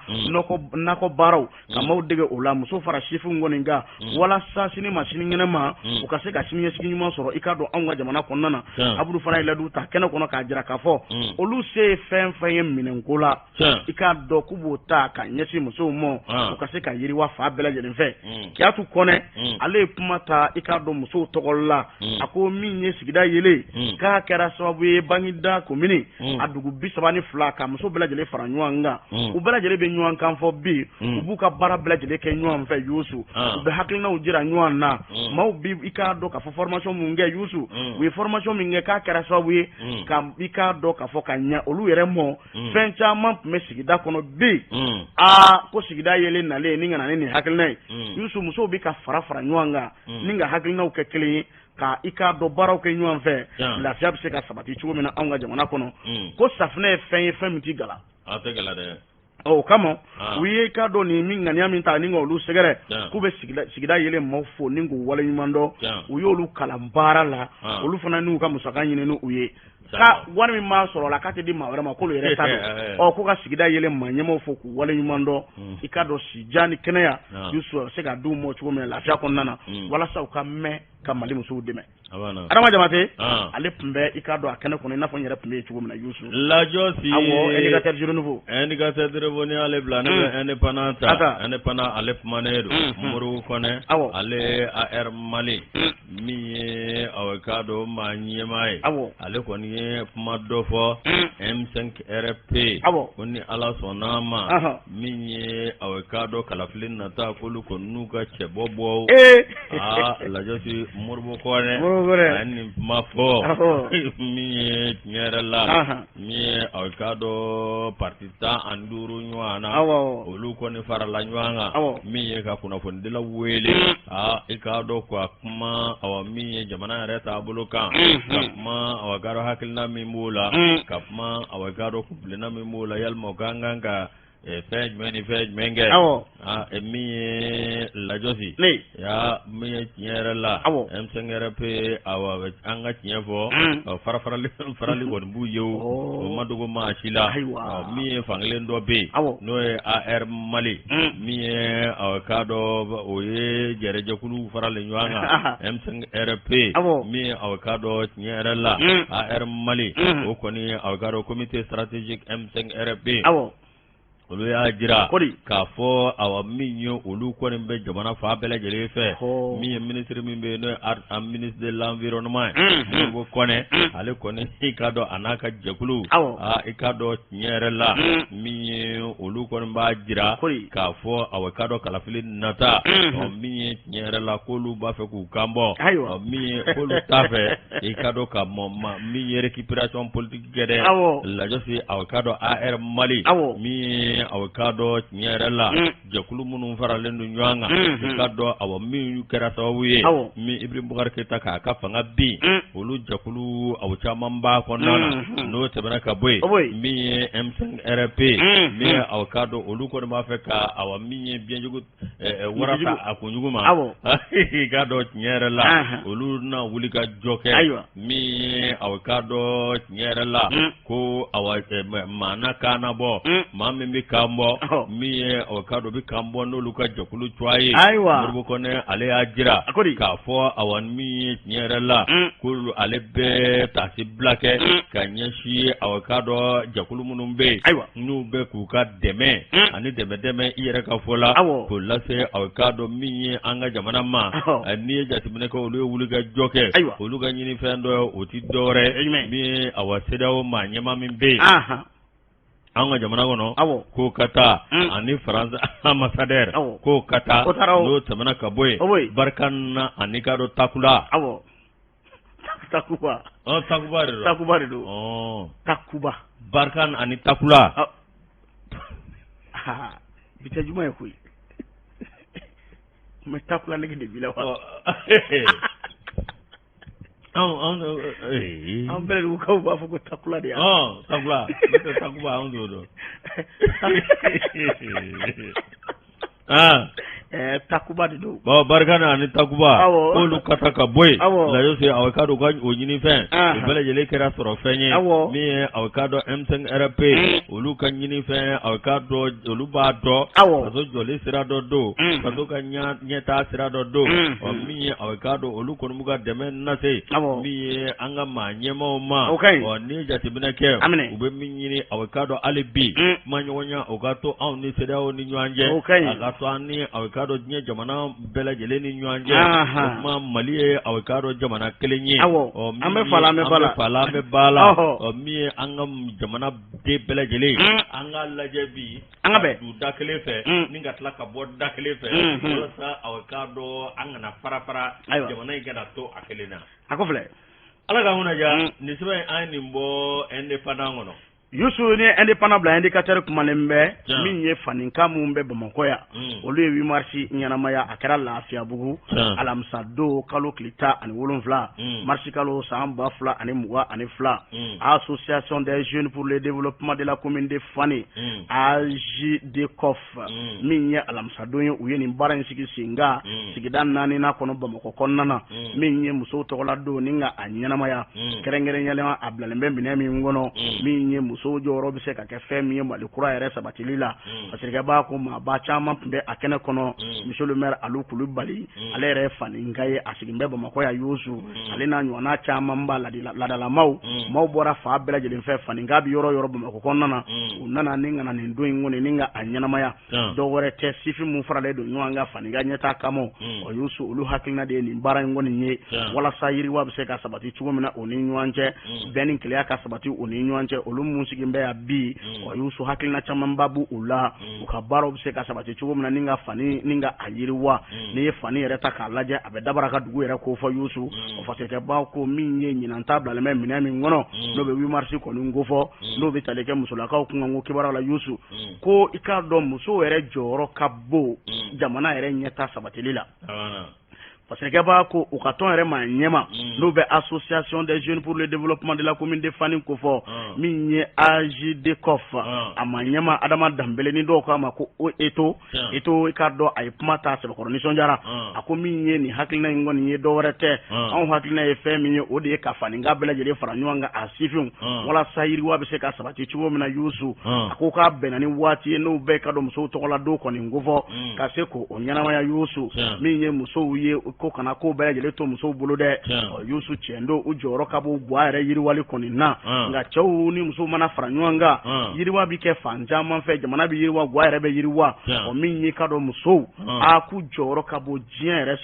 Speaker 1: nakɔ baaraw, ka maaw dege o la, muso fara sifinw kɔni kan, walasa sini ma sinikɛnɛ ma, u ka se ka siniɲɛsigi ɲuman sɔrɔ, i k'a dɔn anw ka jamana kɔnɔna na. Abudu fana ye layidu ta kɛnɛ kɔnɔ k'a jira k'a fɔ olu se ye fɛn fɛn ye minɛnko la, i k'a dɔn k'u b'o ta ka ɲɛsin musow ma, u ka se ka yiriwa fan bɛɛ lajɛlen fɛ. Kiyatu Kɔnɛ, ale ye kuma ta, i k'a dɔn musow tɔgɔ la. A ko min ye sigida yelen, k'a kɛra sababu ye Baginda komini a dugu 32, ka muso bɛɛ lajɛlen fara ɲɔgɔn kan. U bɛɛ lajɛlen bɛ ɲɔgɔn kan fɔ bi, u b'u ka baara bɛɛ lajɛlen kɛ ɲɔgɔn fɛ. Yusu, u bɛ hakilinaw jira ɲɔgɔn na. Maaw bi, i k'a dɔn k'a fɔ formation mun kɛ, Yusu, u ye formation min kɛ, k'a kɛra sababu ye ka i k'a dɔn k'a fɔ ka ɲɛ olu yɛrɛ mɔ. Fɛn caman tun bɛ sigida kɔnɔ bi, aa ko sigida yelen nalen ni ka na ni nin hakilina ye, Yusu, musow bɛ ka fara fara ɲɔgɔn kan ni ka hakilinaw kɛ kelen ye, ka i k'a dɔn baaraw kɛ ɲɔgɔn fɛ, lafiya bɛ se ka sabati cogo min na anw ka jamana kɔnɔ. Ko safunɛ ye fɛn ye, fɛn min tɛ gala.
Speaker 2: A tɛ gala dɛ.
Speaker 1: O kama u ye i k'a dɔn nin min ŋaniya min ta ni ka olu sɛgɛrɛ, k'u bɛ sigida yelen maaw fo ni k'u waleɲuman dɔn. U y'olu kalan baara la, olu fana n'u ka musaka ɲini ni u ye, ka wari min b'a sɔrɔ la, k'a tɛ di maa wɛrɛ ma, k'olu yɛrɛ ta don. Ɔ ko ka sigida yelen maa ɲɛmaaw fo k'u waleɲuman dɔn, i k'a dɔn sijan ni kɛnɛya, Yusu, a bɛ se ka d'u ma cogo min na lafiya kɔnɔna na, walasa u ka mɛn ka Mali musow dɛmɛ. Adama Jabate, ale tun bɛ i k'a dɔn a kɛnɛ kɔnɔ, i n'a fɔ n yɛrɛ tun bɛ yen cogo min na, Yusu.
Speaker 2: Lajɔsi.
Speaker 1: Awɔ, indicateur du renouveau.
Speaker 2: Indicateur du renouveau, ni y'ale bila, ne bɛ indépendant ta. Indépendant, ale kumanen don. Moribo Kɔnɛ.
Speaker 1: Awɔ.
Speaker 2: Ale AR Mali. Min ye aw k'a dɔn maa ɲɛmaa ye.
Speaker 1: Awɔ.
Speaker 2: Ale kɔni ye kuma dɔ fɔ. M5 RFP.
Speaker 1: Awɔ.
Speaker 2: Ko ni Ala sɔnna a ma. Min ye aw k'a dɔn kalafili nata, k'olu kɔni n'u ka cɛbɔ bɔ. Aa Lajɔsi, Moribo Kɔnɛ.
Speaker 1: Moribo Kɔnɛ.
Speaker 2: A ye nin kuma fɔ. Min ye tiɲɛ yɛrɛ la. Min ye aw k'a dɔn parti 15 ɲɔgɔn na. Olu kɔni farala ɲɔgɔn kan. Min ye ka kunnafonidilaw wele. Aa i k'a dɔn ka kuma awa min ye jamana yɛrɛ taabolo kan. Ka kuma aw k'a dɔn hakilina min b'o la. Ka kuma aw k'a dɔn kuntilenna min b'o la, yalima u ka kan ka fɛn jumɛn ni fɛn jumɛn kɛ. Min ye Lajɔsi min ye tiɲɛ yɛrɛ la, M5 RFP, awa an ka tiɲɛ fɔ, fara farali farali kɔni b'u ye, o ma dogo maa si la. Min ye fankelen dɔ bɛ yen, n'o ye AR Mali, min ye aw k'a dɔn o ye jɛrɛjɛkulu faralen ɲɔgɔn kan M5 RFP, min ye aw k'a dɔn tiɲɛ yɛrɛ la AR Mali, o kɔni aw k'a dɔn comité stratégique M5 RFP. Olu y'a jira k'a fɔ awa min ye olu kɔni bɛ jamana fan bɛɛ lajɛlen fɛ, min ye minisiri min bɛ yen n'o ye ministre de l'environnement ye, Modibo Kɔnɛ, ale kɔni i k'a dɔn a n'a ka jɛkulu, aa i k'a dɔn tiɲɛ yɛrɛ la, min ye olu kɔni b'a jira k'a fɔ awa i k'a dɔn kalafili nata, ɔ min ye tiɲɛ yɛrɛ la k'olu b'a fɛ k'u kan bɔ, ɔ min ye k'olu t'a fɛ i k'a dɔn ka min ye récupération politique kɛ dɛ, awɔ, Lajɔsi aw k'a dɔn AR Mali, awɔ, min ye aw k'a dɔn tiɲɛ yɛrɛ la, jɛkulu minnu faralen don ɲɔgɔn kan, i k'a dɔn awa min kɛra sababu ye, awɔ, min Ibrahim Boubacar Keita k'a ka fanga bin, olu jɛkulu aw caman b'a kɔnɔna na, n'o tɛmɛna ka bɔ yen, min ye M5 RFP, min ye aw k'a dɔn olu kɔni b'a fɛ ka awa min ye biɲɛjugu warata a kunjugu ma i k'a dɔn tiɲɛ yɛrɛ la olu na wuli ka jɔ kɛ min ye aw k'a dɔn tiɲɛ yɛrɛ la ko awa maa na kan nabɔ maa min bɛ kan bɔ min ye aw k'a dɔn bɛ kan bɔ n'olu ka jɛkulu cogoya ye Modibo Kɔnɛ ale y'a jira k'a fɔ awa min ye tiɲɛ yɛrɛ la ko ale bɛ taasibila kɛ ka ɲɛsin aw k'a dɔn jɛkulu minnu bɛ yen n'u bɛ k'u ka dɛmɛ ani dɛmɛ dɛmɛ i yɛrɛ ka fɔ la k'o lase aw k'a dɔn min ye an ka jamana ma n'i ye jateminɛ kɛ olu ye wuli ka jɔ kɛ olu ka ɲinifɛn dɔ o tɛ dɔwɛrɛ min ye awa CEDEAO maa ɲɛmaa min bɛ yen an ka jamana kɔnɔ k'o ka taa ani faransi ambassadeur k'o ka taa n'o tɛmɛna ka bɔ yen Barkhane ani k'a dɔn Takula
Speaker 1: Takuba.
Speaker 2: Ɔ Takuba de don.
Speaker 1: Takuba de don.
Speaker 2: Ɔ
Speaker 1: Takuba.
Speaker 2: Barkhane ani Takula.
Speaker 1: Bi tɛ juma ye koyi. Mais Takula nege de b'i la wa.
Speaker 2: Anw anw
Speaker 1: An bɛlɛdugukaw b'a fɔ ko Takula de ya.
Speaker 2: Ɔ Takula n'o tɛ Takuba anw t'o dɔn.
Speaker 1: Takuba de don
Speaker 2: bon Barkhane ani Takuba k'olu ka taa ka bɔ yen Lajɔsi aw k'a dɔn u ka o ɲinifɛn o bɛɛ lajɛlen kɛra sɔrɔ fɛn ye min ye aw k'a dɔn M5 RFP olu ka ɲinifɛn aw k'a dɔn olu b'a dɔn faso jɔli sira dɔ don faso ka ɲɛtaa sira dɔ don ɔ min ye aw k'a dɔn olu kɔni b'u ka dɛmɛ lase min ye an ka maa ɲɛmaaw ma ɔ n'i ye jateminɛ kɛ u bɛ min ɲini aw k'a dɔn hali bi kumaɲɔgɔnya o ka to anw ni CEDEAO ni ɲɔgɔn cɛ a ka to an ni aw k'a dɔn diɲɛ jamana bɛɛ lajɛlen ni ɲɔgɔn cɛ o tuma Mali ye aw k'a dɔn jamana kelen ye
Speaker 1: an bɛ fa la an bɛ ba la
Speaker 2: fa la an bɛ ba la ɔ min ye an ka jamana den bɛɛ lajɛlen an k'a lajɛ bi
Speaker 1: an ka bɛn
Speaker 2: don da kelen fɛ ni ka tila ka bɔ da kelen fɛ walasa aw k'a dɔn an kana fara fara jamana in kana to a kelen na
Speaker 1: a ko filɛ
Speaker 2: Ala k'an kunna diya nin sɛbɛn in an ye nin bɔ Indépendant kɔnɔ
Speaker 1: Yusu ni Indépendant bila Indicateur kumalen bɛ min ye faninka minnu bɛ Bamakɔ yan olu ye 8 mars ɲɛnamaya a kɛra Lafiyabugu alamisa don kalo tile 17 mars kalo san 2022 Association des jeunes pour le développement de la commune de Fani AJDCOF min ye alamisadon ye u ye nin baara in sigi sen kan sigida naaninan kɔnɔ Bamakɔ kɔnɔna na min ye musow tɔgɔla don ni ka a ɲɛnamaya kɛrɛnkɛrɛnya a bilalen bɛ minɛn min kɔnɔ min ye musow jɔyɔrɔ bɛ se ka kɛ fɛn min ye Mali kura yɛrɛ sabatili la fasirikɛbaa ko maaba caman tun bɛ a kɛnɛ kɔnɔ monsieur le maire Alu Kulubali ale yɛrɛ ye faninka ye a sigilen bɛ Bamakɔ yan Yusu ale n'a ɲɔgɔnna caman ba ladalamaw maaw bɔra fan bɛɛ lajɛlen fɛ faninka bɛ yɔrɔ yɔrɔ Bamakɔ kɔnɔna na u nana ni ka na nin don in kɔni ni ka a ɲɛnamaya dɔw wɛrɛ tɛ sifin min faralen don ɲɔgɔn kan faninka ɲɛtaa kama o Yusu olu hakilina de ye nin baara in kɔni ye walasa yiriwa bɛ se ka sabati cogo min na o ni ɲɔgɔn cɛ bɛn ni kelenya ka sabati u ni ɲɔgɔn cɛ olu minnu sigilen bɛ yan bi o Yusu hakilina camanba b'u la u ka baaraw bɛ se ka sabati cogo min na ni ka fani ni ka a yiriwa n'i ye fani yɛrɛ ta k'a lajɛ a bɛ dabaraka dugu yɛrɛ kofɔ Yusu o fasirikɛbaw ko min ye ɲinan ta bilalen bɛ minɛn min kɔnɔ n'o bɛ 8 mars kɔni kofɔ n'o bɛ tali kɛ musolakaw kunkanko kibaruya la Yusu ko i k'a dɔn musow yɛrɛ jɔyɔrɔ ka bon jamana yɛrɛ ɲɛtaa sabatili la. Fasirikɛbaa ko u ka tɔn yɛrɛ maa ɲɛmaa n'o bɛ association des jeunes pour le développement de la commune de Fani kofɔ min ye AJDCOF a maa ɲɛmaa Adama Danbele ni dɔw k'a ma ko Eto Eto i k'a dɔn a ye kuma ta sɛbɛkɔrɔ nisɔndiyara a ko min ye nin hakilina in kɔni ye dɔwɛrɛ tɛ anw hakilina ye fɛn min ye o de ye ka faninka bɛɛ lajɛlen fara ɲɔgɔn kan a sifinw walasa yiriwa bɛ se ka sabati cogo min na Yusu a ko k'a bɛnna ni waati ye n'o bɛɛ ka dɔn musow tɔgɔla don kɔni kofɔ ka se k'o ɲɛnamaya Yusu min ye musow ye Ko kana ko bɛɛ lajɛlen to musow bolo dɛ. Ɔ Yusu, tiɲɛ don, u jɔyɔrɔ ka bon gwa yɛrɛ yiriwali kɔni na, nka cɛw ni musow mana fara ɲɔgɔn kan, yiriwa bɛ kɛ fan caman fɛ, jamana bɛ yiriwa, gwa yɛrɛ bɛ yiriwa. Ɔ min ye ka dɔn musow a k'u jɔyɔrɔ ka bon diɲɛ yɛrɛ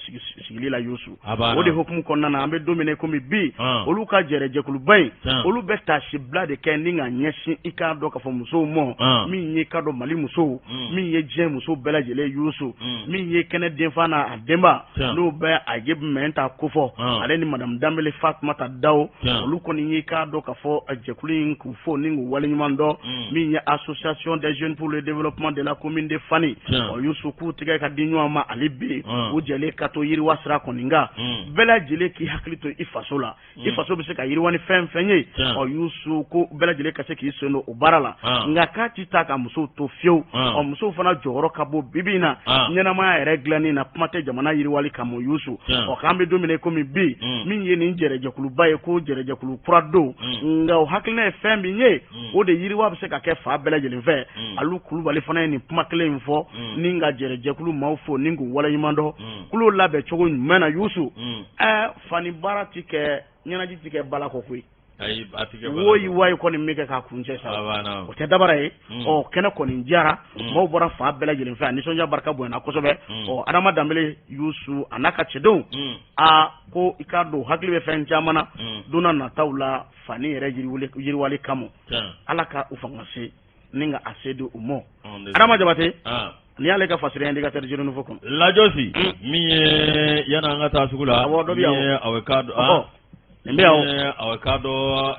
Speaker 1: sigili la, Yusu, o de hukumu kɔnɔna na, an bɛ don min na komi bi, olu ka jɛrɛjɛkuluba in, olu bɛ taasibila de kɛ ni ka ɲɛsin i k'a dɔn k'a fɔ musow ma, min ye ka dɔn Mali musow, min ye diɲɛ musow bɛɛ lajɛlen, Yusu, min ye kɛnɛ denfa n'a denba, n'o bɛ a ye mɛn ta kofɔ, ale ni madame Danbele Fatumata Dawo, olu kɔni ye k'a dɔn k'a fɔ jɛkulu in k'u fo ni k'u waleɲuman dɔn. Min ye Association des jeunes pour le développement de la commune de Fani, ɔ Yusu, k'u tigɛ ka di ɲɔgɔn ma ale bi, u jɛlen ka to yiriwa sira kɔni kan. Bɛɛ lajɛlen k'i hakili to i faso la, i faso bɛ se ka yiriwa ni fɛn fɛn ye. Ɔ Yusu, ko bɛɛ lajɛlen ka se k'i sen don o baara la, nka k'a ti taa ka musow to fiyewu. Ɔ musow fana jɔyɔrɔ ka bon bibi in na ɲɛnamaya yɛrɛ dilanni na, kuma tɛ jamana yiriwali kama, Yusu. Ɔ k'an bɛ don min na komi bi, min ye nin jɛrɛjɛkuluba ye, ko jɛrɛjɛkulu kura don, nka o hakilina ye fɛn min ye, o de yiriwa bɛ se ka kɛ fa bɛɛ lajɛlen fɛ. Alu Kulubali fana ye nin kuma kelen in fɔ ni ka jɛrɛjɛkulu maaw fo ni k'u waleɲuman dɔn kulo labɛn cogo jumɛn na. Yusu, ɛɛ, fani baara ti kɛ ɲɛnaji ti kɛ bala kɔ koyi. Woyi wayi kɔni min kɛ k'a kuncɛ sa, o tɛ dabara ye. Ɔ kɛnɛ kɔni diyara, maaw bɔra fan bɛɛ lajɛlen fɛ, a nisɔndiya barika bonyana kosɛbɛ. Ɔ Adama Danbele, Yusu, a n'a ka cɛdenw, a ko i k'a dɔn hakili bɛ fɛn caman na don n'a nataw la fani yɛrɛ yiriwali kama. Ala ka u fanga se ni ka a se di u ma. Adama Jabate, n'i y'ale ka fasiri Indicateur du Renouveau kɔnɔ.
Speaker 2: Lajɔsi, min ye yan'an ka taa sugu la,
Speaker 1: awɔ, dɔ bɛ yan,
Speaker 2: min ye aw ka dɔn,
Speaker 1: nin bɛ yan,
Speaker 2: aw ka dɔn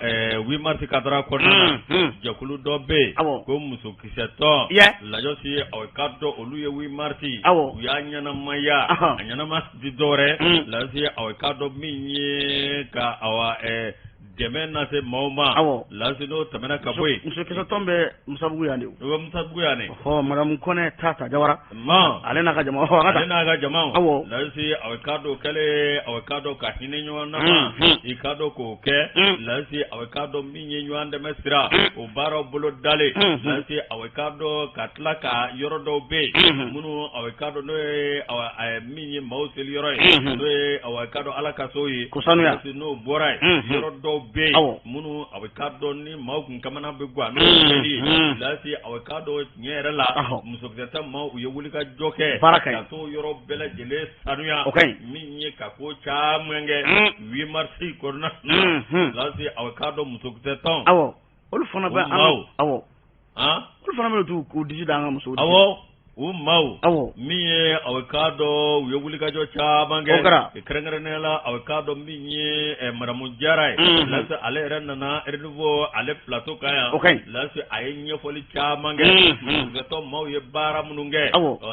Speaker 2: 8 mars cadre kɔnɔna na, jɛkulu dɔ bɛ yen ko musokisɛ tɔn. Lajɔsi, aw ka dɔn olu ye 8 mars u y'a ɲɛnamaya, a ɲɛnama ti dɔwɛrɛ, lajɔsi, aw ka dɔn min ye ka awa dɛmɛ lase maaw ma. Lasi, n'o tɛmɛna ka bɔ yen,
Speaker 1: musokisɛ tɔn bɛ Musabugu yan de.
Speaker 2: O bɛ Musabugu yan de.
Speaker 1: Ɔ madame Kɔnɛ Tata Jawara,
Speaker 2: ma
Speaker 1: ale n'a ka jama.
Speaker 2: Ale n'a ka jama. Lasi, aw ka dɔn kɛlen, aw ka dɔn ka hinɛ ɲɔgɔn na ma, i ka dɔn k'o kɛ. Lasi, aw ka dɔn min ye ɲɔgɔn dɛmɛ sira, o baaraw bolo dalen. Lasi, aw ka dɔn ka tila ka yɔrɔ dɔw bɛ yen minnu, aw ka dɔn n'o ye min ye maaw seli yɔrɔ ye, n'o ye aw ka dɔn Ala ka so ye,
Speaker 1: ko sanuya.
Speaker 2: N'o bɔra yen, yɔrɔ dɔw bɛ yen minnu, aw ka dɔn ni maaw kun kamana bɛ gan, n'o ye lasi, aw ka dɔn tiɲɛ yɛrɛ la, musokisɛ maaw, u ye wuli ka jɔ kɛ
Speaker 1: baara ka
Speaker 2: ka t'o yɔrɔ bɛɛ lajɛlen sanuya.
Speaker 1: O ka ɲi.
Speaker 2: Min ye ka ko caman kɛ 8 mars kɔnɔna na, lasi, aw ka dɔn musokisɛ tɔn.
Speaker 1: Awɔ, olu fana bɛ an, awɔ, olu fana bɛ t'u k'u disi da an ka musow.
Speaker 2: Awɔ, u maaw. Min ye aw k'a dɔn u ye wulikajɔ caman kɛ.
Speaker 1: O kɛra.
Speaker 2: Kɛrɛnkɛrɛnnenya la, aw k'a dɔn min ye madamu Jara ye. Lasi, ale yɛrɛ nana Renouveau ale plateau kan yan.
Speaker 1: O ka ɲi.
Speaker 2: Lasi, a ye ɲɛfɔli caman kɛ. Musokisɛtɔn maaw ye baara minnu kɛ.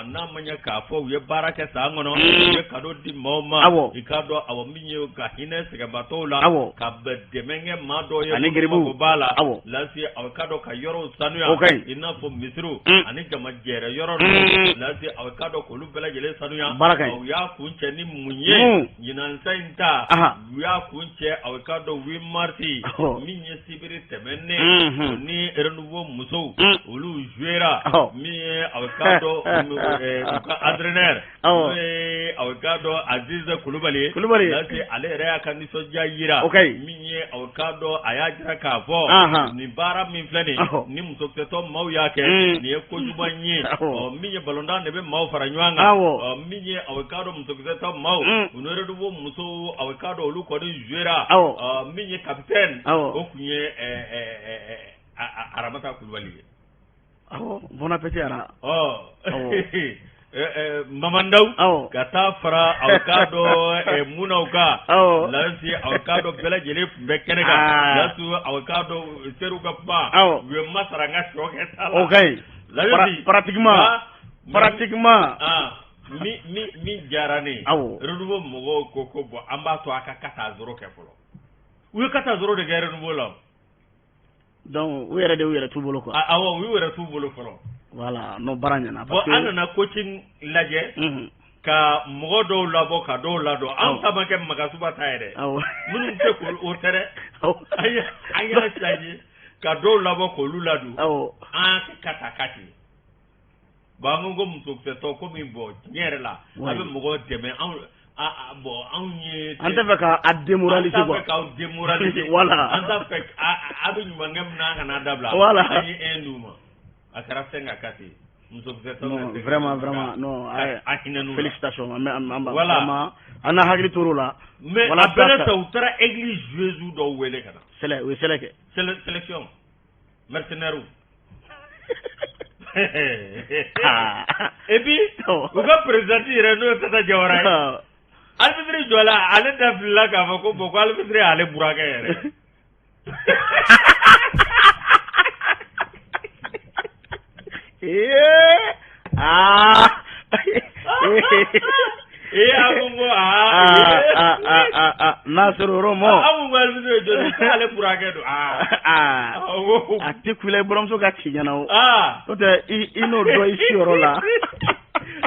Speaker 2: N'a ma ɲɛ k'a fɔ u ye baara kɛ san kɔnɔ, u ye cadeau di maaw ma. I k'a dɔn, awɔ, min ye ka hinɛ sɛgɛnbatɔw la. Ka dɛmɛ kɛ maa dɔw ye.
Speaker 1: Ani geribuw.
Speaker 2: B'a la. Lasi, aw k'a dɔn ka yɔrɔw sanuya.
Speaker 1: O ka ɲi.
Speaker 2: I n'a fɔ misiriw ani jama jɛrɛ yɔrɔ ninnu. Lasi, aw k'a dɔn k'olu bɛɛ lajɛlen sanuya.
Speaker 1: Baara ka ɲi.
Speaker 2: U y'a kuncɛ ni mun ye? Ɲinansa in ta, u y'a kuncɛ, aw k'a dɔn 8 mars min ye sibiri tɛmɛnen, ni Renouveau musow olu jouera, min ye aw k'a dɔn u ka entraîneur, n'o ye aw k'a dɔn Aziz Kulubali ye.
Speaker 1: Kulubali.
Speaker 2: Lasi, ale yɛrɛ y'a ka nisɔndiya yira.
Speaker 1: O ka ɲi.
Speaker 2: Min ye aw k'a dɔn a y'a jira k'a fɔ nin baara min filɛ nin, ni musokisɛtɔn maaw y'a kɛ, nin ye kojugu ye. Ɔ min ye balontan de bɛ maaw fara ɲɔgɔn kan. Ɔ min ye aw k'a dɔn musokisɛtɔn maaw, u ni Renouveau musow, aw k'a dɔn olu kɔni jouera. Ɔ min ye capitaine, o tun ye Aramata Kulubali ye.
Speaker 1: Awɔ, bon appétit Ara.
Speaker 2: Ɔ Mamandaw, ka taa fara aw k'a dɔn Munaw kan. Lasi, aw k'a dɔn bɛɛ lajɛlen tun bɛ kɛnɛ kan. Lasi, aw k'a dɔn teriw ka kuma, u ye masara n ka sɔ kɛ ta la.
Speaker 1: O ka ɲi.
Speaker 2: Lasi,
Speaker 1: pratiquement.
Speaker 2: Min diyara ne ye. Renouveau mɔgɔw ko bon, an b'a to a ka 4-0 kɛ fɔlɔ. U ye 4-0 de kɛ Renouveau la.
Speaker 1: Donc u yɛrɛ de y'u yɛrɛ t'u bolo quoi.
Speaker 2: Awɔ, u y'u yɛrɛ t'u bolo fɔlɔ.
Speaker 1: Voilà, non, baara ɲɛna.
Speaker 2: Bon, an nana coaching lajɛ. Ka mɔgɔ dɔw labɔ, ka dɔw ladon. Anw ta ma kɛ Magasuba ta ye dɛ. Minnu tɛ k'o tɛ dɛ. An y'a changer ka dɔw labɔ k'olu ladon. An y'a kɛ 4-4 ye. Bon, an ko musokisɛtɔ ko min, bɔn, tiɲɛ yɛrɛ la, a bɛ mɔgɔw dɛmɛ anw. Bon, anw ye
Speaker 1: An tɛ fɛ ka a démoraliser
Speaker 2: quoi. An t'a fɛ k'aw démoraliser.
Speaker 1: Voilà.
Speaker 2: An t'a fɛ a bɛ ɲumankɛ min na, an kana dabila.
Speaker 1: Voilà.
Speaker 2: An ye 1 d'u ma. A kɛra 5 à 4 ye. Musokisɛ tɔ.
Speaker 1: Non, vraiment, vraiment, non.
Speaker 2: A hinɛ n'u la.
Speaker 1: Félicitations. An bɛ an b'a
Speaker 2: Voilà.
Speaker 1: vraiment an n'a hakili tor'o la.
Speaker 2: Mais
Speaker 1: Voilà,
Speaker 2: a bɛɛ
Speaker 1: ça-
Speaker 2: ta, u taara église joueuse dɔw wele ka na.
Speaker 1: Sɛlɛ, u ye sɛlɛ kɛ.
Speaker 2: Sélection mercenaires.
Speaker 1: Ah.
Speaker 2: Et puis u ka présidente yɛrɛ, n'o ye Tata Jawara ye.
Speaker 1: Ah.
Speaker 2: Arbitre jɔla, ale da filila k'a fɔ ko bon, ko arbitre y'ale burakɛ yɛrɛ.
Speaker 1: Eh. Ah.
Speaker 2: Ee, a ko
Speaker 1: Ah,
Speaker 2: aa.
Speaker 1: ah, ah, ah, ah. N'a sɔrɔ o yɔrɔ mɔ.
Speaker 2: Aw ko arbitre ye jɔni ye, k'ale burakɛ don. Aa.
Speaker 1: Ah.
Speaker 2: Ko
Speaker 1: A tɛ ku i la, i buramuso ka ci ɲɛna o.
Speaker 2: Aa.
Speaker 1: N'o tɛ, i n'o dɔn i siyɔrɔ la.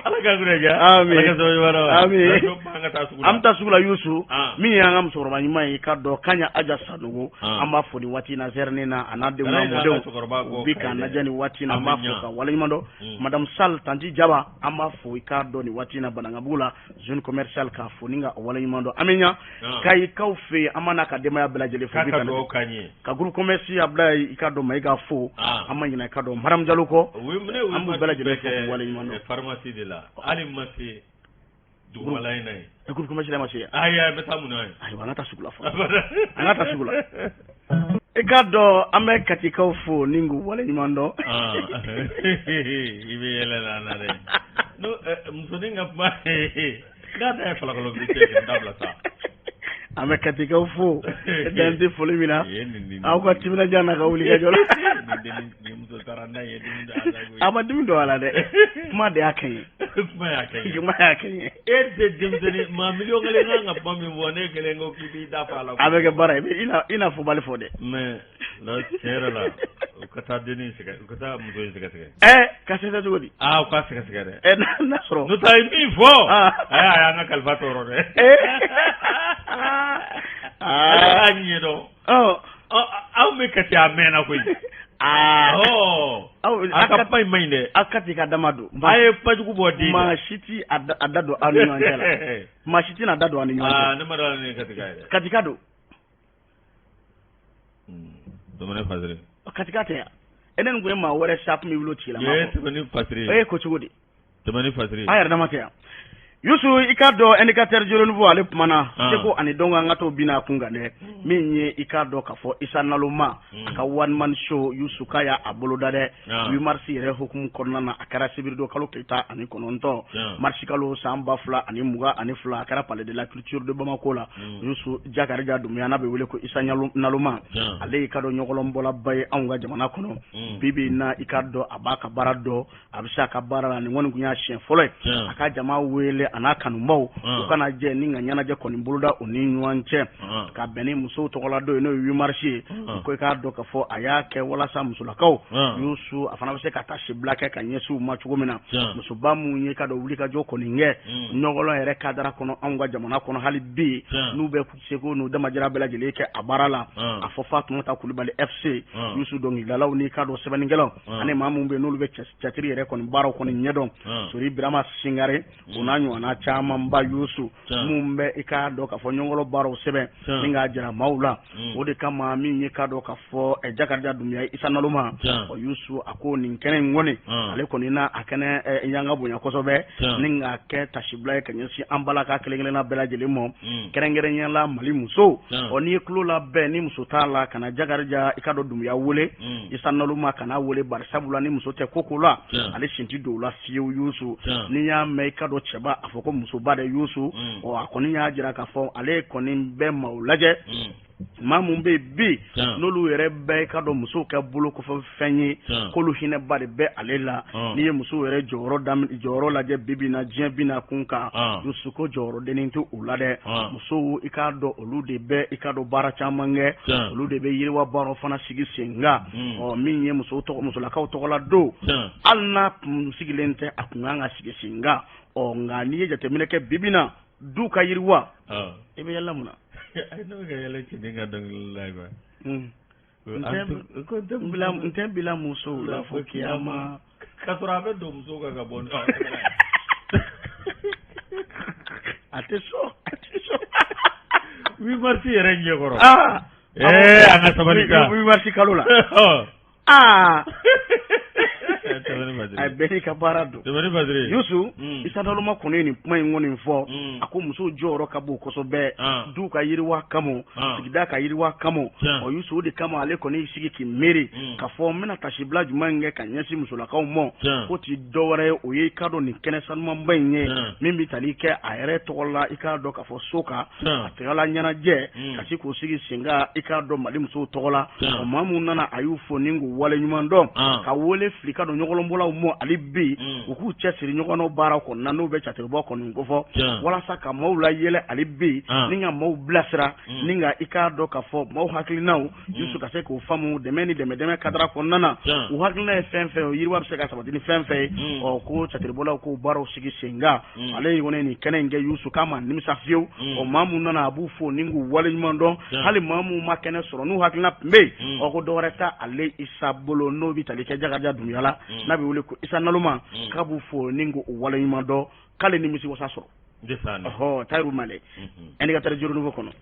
Speaker 2: Ala ka kunna diya.
Speaker 1: Amin.
Speaker 2: Ala ka sababu ɲuman d'an ma.
Speaker 1: Amin.
Speaker 2: An ka taa sugu la.
Speaker 1: An bɛ taa sugu la, Yusu.
Speaker 2: Ah.
Speaker 1: Min ye an ka musokɔrɔba ɲuman ye, i ka dɔn Kaɲa Aja Sanogo.
Speaker 2: Ah.
Speaker 1: An b'a fo nin waati in na zɛrɛnin na, a n'a denw n'a
Speaker 2: Kana ɲinɛ an
Speaker 1: mɔdenw.
Speaker 2: ka cɛkɔrɔba kɔ
Speaker 1: U bi k'an
Speaker 2: Kayi dɛ.
Speaker 1: lajɛ nin waati in na,
Speaker 2: An
Speaker 1: an b'a
Speaker 2: bɛ
Speaker 1: fo
Speaker 2: ɲa.
Speaker 1: ka waleɲuman dɔn. Madame Sall, Tanti Jaba, an b'a fo, i k'a dɔn nin waati in na Banankabugu la, zone commerciale, k'a fo ni ka waleɲuman dɔn. An bɛ ɲa Kayikaw fɛ yen, an b'a n'a ka denbaya bɛɛ lajɛlen fo.
Speaker 2: K'a
Speaker 1: bi
Speaker 2: ka
Speaker 1: ka
Speaker 2: dugawu k'an ye.
Speaker 1: Ka groupe commerce Abdoulaye, i ka dɔn Mayiga fo.
Speaker 2: Ah.
Speaker 1: An ma ɲinɛ i ka dɔn Mariam Jalo kɔ.
Speaker 2: U ye ne
Speaker 1: An b'u bɛɛ lajɛlen fo k'u waleɲuman dɔn.
Speaker 2: Pharmacie de la. Hali ma se dugumala in na yen.
Speaker 1: Groupe commerce ma se yan.
Speaker 2: Ayi, an bɛ taa mun na yen?
Speaker 1: Ayiwa, an ka taa sugu la fɔlɔ. An ka taa sugu la. I k'a dɔn an bɛ Katikaw fo ni k'u waleɲuman dɔn.
Speaker 2: Ah. I bɛ yɛlɛ la na dɛ. No, musonin ka kuma n'a da ye falakɔlɔ bi cɛ dabila sa.
Speaker 1: An bɛ Katikaw fo dan tɛ foli min na.
Speaker 2: Ye nin nin.
Speaker 1: Aw ka timinadiya n'a ka wulikajɔ la.
Speaker 2: Nin denni nin muso taara n'a ye dimi don a la koyi.
Speaker 1: A ma dimi don a la dɛ. Kuma de y'a kɛ n ye.
Speaker 2: Kuma y'a kɛ n ye.
Speaker 1: Kuma y'a kɛ n ye.
Speaker 2: E tɛ denmisɛnnin maa 1,000,000 kan ka kuma min fɔ, ne kelen ko k'i b'i da fa a la.
Speaker 1: A bɛ kɛ baara ye. I n'a fɔbali fɔ dɛ.
Speaker 2: Mais la tiɲɛ yɛrɛ la, u ka taa dennin sɛgɛ, u ka taa muso in sɛgɛsɛgɛ.
Speaker 1: Ɛ, ka sɛgɛsɛgɛ cogo di?
Speaker 2: Aa, u k'a sɛgɛsɛgɛ dɛ.
Speaker 1: Ɛ, n'a sɔrɔ.
Speaker 2: N'o tɛ a ye min fɔ.
Speaker 1: Ah.
Speaker 2: Ayi, a y'an ka kalifa tɔɔrɔ dɛ.
Speaker 1: Aa.
Speaker 2: Ale y'a ɲɛdɔn.
Speaker 1: Ɔ.
Speaker 2: Anw bɛ Kati a mɛnna koyi.
Speaker 1: Aa.
Speaker 2: Ɔ.
Speaker 1: Aw
Speaker 2: A ka kuma in man ɲi dɛ.
Speaker 1: Aw Kati ka dama don.
Speaker 2: A ye kojugu bɔ den
Speaker 1: Maa
Speaker 2: na.
Speaker 1: si ti a da don aw ni ɲɔgɔn cɛ la. Maa si tɛna da don aw ni ɲɔgɔn
Speaker 2: Aa,
Speaker 1: cɛ.
Speaker 2: ne ma dɔn ne ye Katika ye dɛ.
Speaker 1: Katika don.
Speaker 2: Tɛmɛ ni fasiri.
Speaker 1: Katika tɛ yan. E ne nin kun ye maa wɛrɛ sa kun bɛ wuli o tigila
Speaker 2: Ye tɛmɛ ni fasiri
Speaker 1: E
Speaker 2: ye.
Speaker 1: ko cogo di?
Speaker 2: Tɛmɛ ni fasiri ye.
Speaker 1: An yɛrɛ dama tɛ yan. Yusu, i k'a dɔn indicateur du renouveau, ale kumana
Speaker 2: Ah.
Speaker 1: seko ani dɔnko, an ka t'o bin a kun kan dɛ. Min ye i k'a dɔn k'a fɔ Isa Naloma a ka one man show, Yusu, k'a y'a boloda dɛ.
Speaker 2: Ah.
Speaker 1: 8 mars yɛrɛ hukumu kɔnɔna na, a kɛra sibiri don, kalo tile 19
Speaker 2: Ah.
Speaker 1: mars kalo san 2022, a kɛra palais de la culture de Bamako la. Yusu, Jakarija Dumuya n'a bɛ wele ko Isa Naloma, ale y'i ka dɔn ɲɔgɔlɔnbɔlaba ye anw ka jamana kɔnɔ. Bi bi in na, i k'a dɔn a b'a ka baara dɔn, a bɛ se a ka baara la. Nin kɔni tun y'a siɲɛ fɔlɔ ye a ka jama wele a n'a kanubaw u kana jɛ ni ka ɲɛnajɛ kɔni boloda u ni ɲɔgɔn cɛ ka bɛn ni musow tɔgɔla don ye, n'o ye 8 mars ye. U ko i k'a dɔn k'a fɔ a y'a kɛ walasa musolakaw, Yusu, a fana bɛ se ka taa sebila kɛ ka ɲɛsin u ma cogo min na. Musoba mun ye ka dɔn wuli ka jɔ kɔni kɛ ɲɔgɔlɔn yɛrɛ kadara kɔnɔ anw ka jamana kɔnɔ hali bi, n'u bɛ seko n'u damajira bɛɛ lajɛlen kɛ a baara la, a fɔ Fatumata Kulubali FC, Yusu, dɔnkilidalaw n'i k'a dɔn sɛbɛnnikɛlaw ani maa minnu bɛ yen n'olu bɛ cɛtiri yɛrɛ kɔni baaraw kɔni ɲɛdɔn, Sori Birama Singare, o n'a ɲɔgɔnna camanba, Yusu, mun bɛ i k'a dɔn k'a fɔ ɲɔgɔlɔn baaraw sɛbɛn ni k'a jira maaw la. O de kama min ye k'a dɔn k'a fɔ Jakarija Dumuya Isa Naloma, ɔ Yusu, a ko nin kɛnɛ in kɔni, ale kɔni na a kɛnɛ ɲanga bonya kosɛbɛ ni k'a kɛ tasibila ye ka ɲɛsin an balaka kelen kelenna bɛɛ lajɛlen ma, kɛrɛnkɛrɛnnenya la Mali musow. Ɔ, n'i ye tulo labɛn ni muso t'a la, kana Jakarija i ka dɔn Dumuya wele, Isa Naloma kana wele, bari sabula ni muso tɛ ko ko la, ale sen ti don o la fiyewu. Yusu, n'i y'a mɛn i ka dɔn cɛba a fɔ ko musoba dɛ, Yusu. Ɔ, a kɔni y'a jira k'a fɔ ale kɔni bɛ maaw lajɛ, maa mun bɛ yen bi n'olu yɛrɛ bɛɛ ka dɔn musow ka bolo kɔfɛ fɛn ye, k'olu hinɛba de bɛ ale la. N'i ye musow yɛrɛ jɔyɔrɔ lajɛ bi bi in na, diɲɛ bi na kun kan, Yusu, ko jɔyɔrɔ dennin tɛ u la dɛ. Musow, i k'a dɔn olu de bɛ i k'a dɔn baara caman kɛ, olu de bɛ yiriwa baaraw fana sigi sen kan. Ɔ, min ye musow tɔgɔ musolakaw tɔgɔla don, hali n'a kun sigilen tɛ, a kun kan ka sigi sen kan. Ɔ, nka n'i ye jateminɛ kɛ bi bi in na, du ka yiriwa, i bɛ yɛlɛ mun na?
Speaker 2: Ayi, ne bɛ ka yɛlɛ cɛden ka dɔnkili la quoi.
Speaker 1: N tɛ bila musow la fo kiyama.
Speaker 2: K'a sɔrɔ a bɛ don musow kan ka bɔ.
Speaker 1: A tɛ sɔn.
Speaker 2: 8 mars yɛrɛ ɲɛkɔrɔ. Aa, an ka sabali sa.
Speaker 1: 8 mars kalo la. Aa, a bɛɛ n'i ka baara don. Yusu, Isa Naloma kɔni ye nin kuma in kɔni fɔ. A ko musow jɔyɔrɔ ka bon kosɛbɛ du ka yiriwa kama, sigida ka yiriwa kama. Ɔ Yusu, o de kama ale kɔni y'i sigi k'i miiri k'a fɔ n bɛna tasibila jumɛn kɛ ka ɲɛsin musolakaw ma. K'o ti dɔwɛrɛ ye, o ye i k'a dɔn nin kɛnɛ sanumanba in ye min bɛ tali kɛ a yɛrɛ tɔgɔ la, i k'a dɔn k'a fɔ so kan a tɛgɛla ɲɛnajɛ ka se k'o sigi sen kan, i k'a dɔn Mali musow tɔgɔ la. Ɔ maa minnu nana, a y'u fo ni k'u wale ɲuman dɔn, ka wele fili ka don ɲɔgɔlɔnbɔlaw ma hali bi u k'u cɛsiri ɲɔgɔnɔ baara kɔnɔna n'o bɛ catiribɔ kɔni kofɔ, walasa ka maaw layɛlɛ hali bi ni ka maaw bilasira, ni ka i k'a dɔn k'a fɔ maaw hakilinaw Yusu ka se k'o faamu dɛmɛ ni dɛmɛ dɛmɛ kadara kɔnɔna na. U hakilina ye fɛn fɛn ye, yiriwa bɛ se ka sabati ni fɛn fɛn ye. Ɔ ko catiribɔlaw k'o baaraw sigi sen kan. Ale kɔni nin kɛnɛ in kɛ, Yusu, k'a ma nimisa fiyewu. Ɔ maa minnu nana, a b'u fo ni k'u waleɲuman dɔn. Hali maa minnu ma kɛnɛ sɔrɔ, n'u hakilina tun bɛ yen, ɔ ko dɔwɛrɛ tɛ ale Isa bolo, n'o bɛ tali kɛ Jakarija Dunbiya la, n'a bɛ wele ko Isa Naloma, k'a b'u fo ni k'u waleɲuman dɔn, k'ale nimisi wasa sɔrɔ. Ɔhɔ, Tayiru Male, indicateur du renouveau kɔnɔ.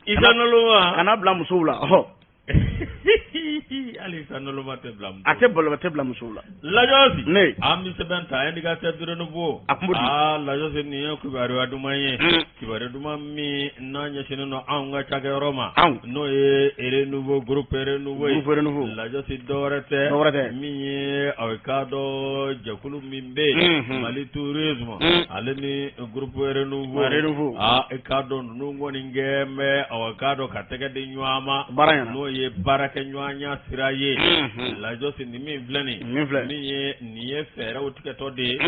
Speaker 2: Isa Naloma.
Speaker 1: Kana bila musow la, ɔhɔ.
Speaker 2: Hali Isa Naloma tɛ bila musow
Speaker 1: A tɛ balo, tɛ bila musow la.
Speaker 2: Lajɔsi.
Speaker 1: Ne.
Speaker 2: An bɛ sɛbɛn ta indicateur du renouveau.
Speaker 1: A kun b'o di.
Speaker 2: Aa Lajɔsi, nin ye kibaruya duman ye. Kibaruya duman min n'a ɲɛsinnen don anw ka cakɛyɔrɔ ma.
Speaker 1: Anw.
Speaker 2: N'o ye Renouveau, groupe Renouveau ye.
Speaker 1: Groupe Renouveau.
Speaker 2: Lajɔsi, dɔwɛrɛ tɛ.
Speaker 1: Dɔwɛrɛ tɛ.
Speaker 2: Min ye aw k'a dɔn jɛkulu min bɛ yen. Mali tourisme. Ale ni groupe Renouveau.
Speaker 1: Renouveau.
Speaker 2: Aa i k'a dɔn ninnu kɔni kɛ bɛ aw k'a dɔn ka tɛgɛ di ɲɔgɔn ma.
Speaker 1: Baara ɲɛna.
Speaker 2: N'o ye baarakɛɲɔgɔnya sira ye. Lajɔsi, nin min filɛ nin.
Speaker 1: Min filɛ.
Speaker 2: Min ye nin ye fɛɛrɛw tigɛtɔ de ye.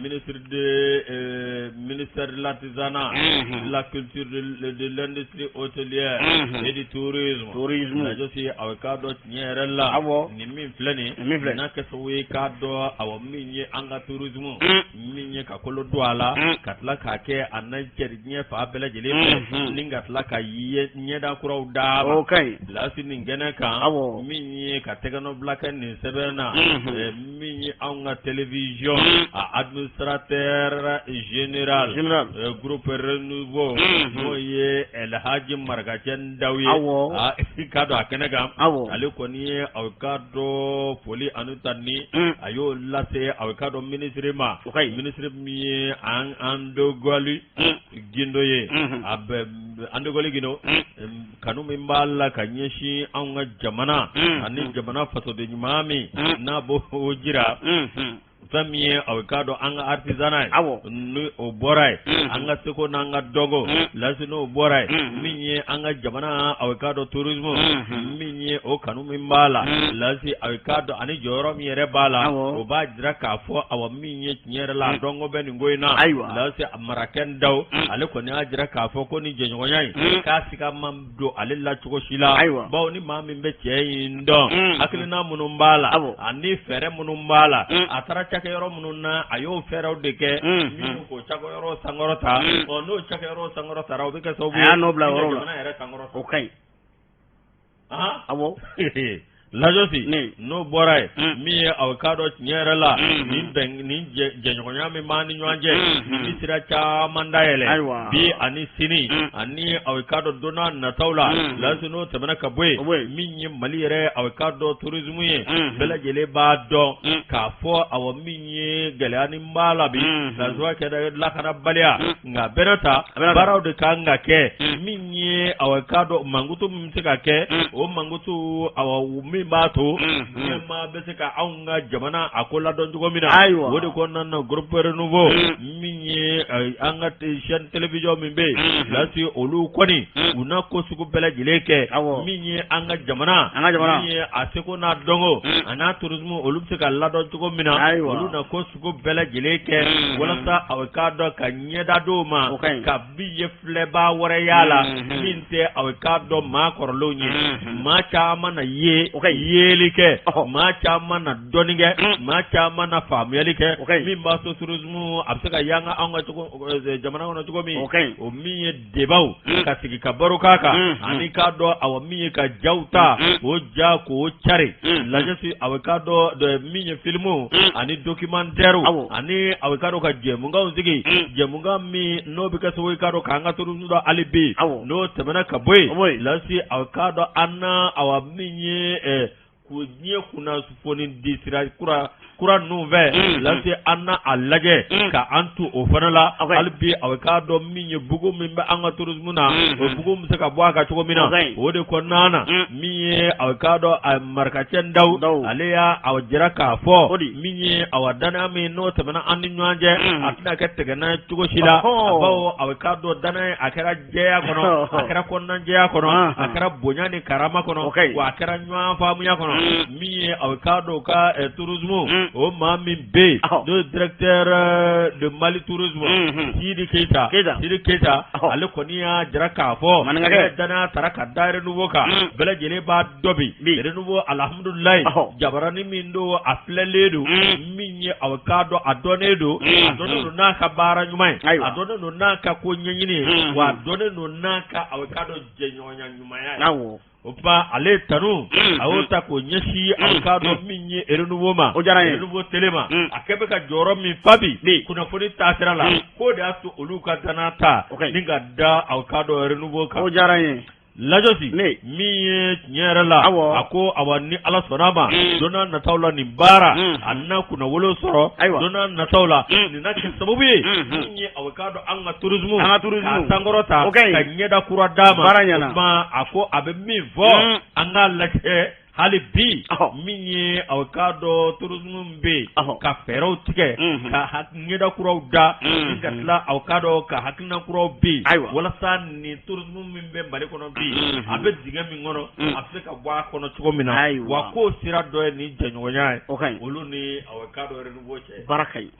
Speaker 2: Ministre de ministère de l'artisanat, de la culture, de l'industrie hôtelière et du tourisme.
Speaker 1: Tourisme.
Speaker 2: Lajɔsi, aw k'a dɔn tiɲɛ yɛrɛ la.
Speaker 1: Awɔ.
Speaker 2: Nin min filɛ nin.
Speaker 1: Nin min filɛ.
Speaker 2: N'a kɛ sababu ye k'a dɔn awɔ min ye an ka tourisme. Min ye ka kolo don a la. Ka tila k'a kɛ a na cɛri diɲɛ fan bɛɛ lajɛlen fɛ. Ni ka tila ka ɲɛda kuraw d'a ma.
Speaker 1: O ka ɲi.
Speaker 2: Lasi nin kɛnɛ kan.
Speaker 1: Awɔ.
Speaker 2: Min ye ka tɛgɛnɔbila kɛ nin sɛbɛn na. Min ye anw ka télévision. A administrateur général.
Speaker 1: Général.
Speaker 2: Groupe Renouveau. N'o ye Elhaji Marikacɛ Ndaw ye.
Speaker 1: Awɔ.
Speaker 2: Aa i k'a dɔn a kɛnɛ kan.
Speaker 1: Awɔ.
Speaker 2: Ale kɔni ye aw k'a dɔn foli ani tanuni. A y'o lase aw k'a dɔn ministre ma.
Speaker 1: O ka ɲi.
Speaker 2: Ministre min ye an Andogali Gindo ye. A bɛ Andogali Gindo. Kanu min b'a la ka ɲɛsin anw ka jamana. Ani jamana fasoden ɲuman min. N'a b'o jira. Fɛn min ye aw k'a dɔn an ka artisanat ye.
Speaker 1: Awɔ.
Speaker 2: Ni o bɔra yen. An ka seko n'an ka dɔnko. Lasi n'o bɔra yen. Min ye an ka jamana aw k'a dɔn tourisme. Min ye o kanu min b'a la. Lasi aw k'a dɔn ani jɔyɔrɔ min yɛrɛ b'a la.
Speaker 1: Awɔ.
Speaker 2: O b'a jira k'a fɔ awa min ye tiɲɛ yɛrɛ la a dɔnko bɛ nin ko in na.
Speaker 1: Ayiwa.
Speaker 2: Lasi Marakɛ Ndaw. Ale kɔni y'a jira k'a fɔ ko ni jɛɲɔgɔnya in. K'a siga man don ale la cogo si la.
Speaker 1: Ayiwa.
Speaker 2: Bawo ni maa min bɛ cɛ in dɔn. Hakilina minnu b'a la.
Speaker 1: Awɔ.
Speaker 2: Ani fɛɛrɛ minnu b'a la. A taara cakɛyɔrɔ minnu na, a y'o fɛɛrɛw de kɛ. Minnu k'o cakɛyɔrɔ sankɔrɔta. Ɔ n'o cakɛyɔrɔ sankɔrɔtara, o bɛ kɛ sababu ye.
Speaker 1: A y'a nɔ bila yɔrɔ la.
Speaker 2: Jamana yɛrɛ sankɔrɔta.
Speaker 1: O ka ɲi. Awɔ.
Speaker 2: Lajɔsi,
Speaker 1: Ne.
Speaker 2: n'o bɔra yen, min ye aw k'a dɔn tiɲɛ yɛrɛ la, nin bɛn nin jɛɲɔgɔnya min b'an ni ɲɔgɔn cɛ, nin bɛ sira caman dayɛlɛ.
Speaker 1: Ayiwa.
Speaker 2: Bi ani sini, ani aw k'a dɔn don n'a nataw la. Lasi n'o tɛmɛna ka bɔ
Speaker 1: O bɔ
Speaker 2: yen,
Speaker 1: yen.
Speaker 2: min ye Mali yɛrɛ aw k'a dɔn tourisme ye, bɛɛ lajɛlen b'a dɔn k'a fɔ awɔ min ye gɛlɛya ni b'a la bi, k'a sababu kɛ lakanabaliya, nka bɛɛ n'a ta baaraw de kan ka kɛ. Min ye aw k'a dɔn mankutu min bɛ se ka kɛ, o mankutu awɔ min b'a to ɲɛmaa bɛ se ka anw ka jamana a ko ladɔn cogo min na.
Speaker 1: Ayiwa.
Speaker 2: O de kɔnɔna na groupe Renouveau min ye an ka chaîne télévision min bɛ yen, lasi olu kɔni u na ko sugu bɛɛ lajɛlen kɛ.
Speaker 1: Awɔ.
Speaker 2: Min ye an ka jamana,
Speaker 1: An ka jamana.
Speaker 2: min ye a seko n'a dɔnko a n'a tourisme olu bɛ se ka ladɔn cogo min na.
Speaker 1: Ayiwa.
Speaker 2: Olu na ko sugu bɛɛ lajɛlen kɛ walasa aw k'a dɔn ka ɲɛda d'o ma.
Speaker 1: O ka ɲi.
Speaker 2: Ka bi ye filɛbaa wɛrɛ y'a la min tɛ aw k'a dɔn maa kɔrɔlenw ye. Maa caman na ye
Speaker 1: O ka ɲi.
Speaker 2: yeli kɛ,
Speaker 1: Ɔhɔ.
Speaker 2: maa caman na dɔnni kɛ, maa caman na faamuyali kɛ,
Speaker 1: O ka ɲi.
Speaker 2: min b'a to tourisme a bɛ se ka yanga an ka jamana kɔnɔ cogo min, o min ye débatw ka sigi ka baro k'a kan, ani k'a dɔn awa min ye ka jaw ta, o ja k'o cari lajɛsi, awa k'a dɔn min ye filimu ani documentaire, ani awa k'a dɔn ka jɛmukanw sigi, jɛmukan min n'o bɛ kɛ sababu ye k'a dɔn k'an ka tourisme dɔn hali bi. N'o tɛmɛna ka bɔ yen, lasi, awa k'a dɔn an na awa min ye ko diɲɛ kunnafoni di sira kura kura ninnu fɛ, lase an na a lajɛ ka an to o fana la hali bi. A k'a dɔn min ye bugu min bɛ an ka tourisme na, o bugu bɛ se ka bɔ a kan cogo min na, o de kɔnɔna na min ye a k'a dɔn a Marakacɛ Ndaw, ale y'a a jira k'a fɔ min ye awa danaya min n'o tɛmɛna an ni ɲɔgɔn cɛ, a tɛna kɛ tɛgɛnna ye cogo si la, bawo a k'a dɔn danaya a kɛra jɛya kɔnɔ, a kɛra kɔnɔnajɛya kɔnɔ, a kɛra bonya ni karama kɔnɔ, wa a kɛra ɲɔgɔn faamuya kɔnɔ. Min ye a k'a dɔn u ka tourisme, o maa min bɛ yen n'o ye directeur de Mali tourisme, Sidi Keyita, Sidi Keyita, ale kɔni y'a jira k'a fɔ danaya taara ka da Renouveau kan. Bɛɛ lajɛlen b'a dɔn bi Renouveau, alihamudulilayi, jabaranin min don, a filɛlen don, min ye a k'a dɔn a dɔnnen don, a dɔnnen don n'a ka baara ɲuman ye, a dɔnnen don n'a ka ko ɲɛɲini ye, wa a dɔnnen don n'a ka a k'a dɔn jɛɲɔgɔnya ɲumanya ye. O tuma ale tanu a y'o ta k'o ɲɛsin a k'a dɔn min ye Renouveau ma,
Speaker 1: o diyara n ye,
Speaker 2: Renouveau télé ma, a kɛ bɛ ka jɔyɔrɔ min fa bi kunnafoni taasira la, k'o de y'a to olu ka danaya ta ni ka da a k'a dɔn Renouveau kan.
Speaker 1: O diyara n ye.
Speaker 2: Lajɔsi min ye tiɲɛ yɛrɛ la, a ko awa ni Ala sɔnna a ma, don n'a nataw la nin baara a na kunnawolo sɔrɔ, don n'a nataw la nin na kɛ sababu ye min ye a k'a dɔn an ka tourisme,
Speaker 1: an ka tourisme
Speaker 2: k'a sankɔrɔta, ka ɲɛda kura d'a ma.
Speaker 1: Baara ɲɛna.
Speaker 2: O tuma a ko a bɛ min fɔ, an k'a lajɛ hali bi min ye a k'a dɔn tourisme bɛ yen, ka fɛɛrɛw tigɛ, ka ɲɛda kuraw da, ka tila a k'a dɔn ka hakilina kuraw bɛ yen, walasa nin tourisme min bɛ Mali kɔnɔ bi, a bɛ dingɛ min kɔnɔ, a bɛ se ka bɔ a kɔnɔ cogo min na. Wa k'o sira dɔ ye nin jɛɲɔgɔnya ye olu ni a k'a dɔn Renouveau cɛ.
Speaker 1: Baara ka ɲi.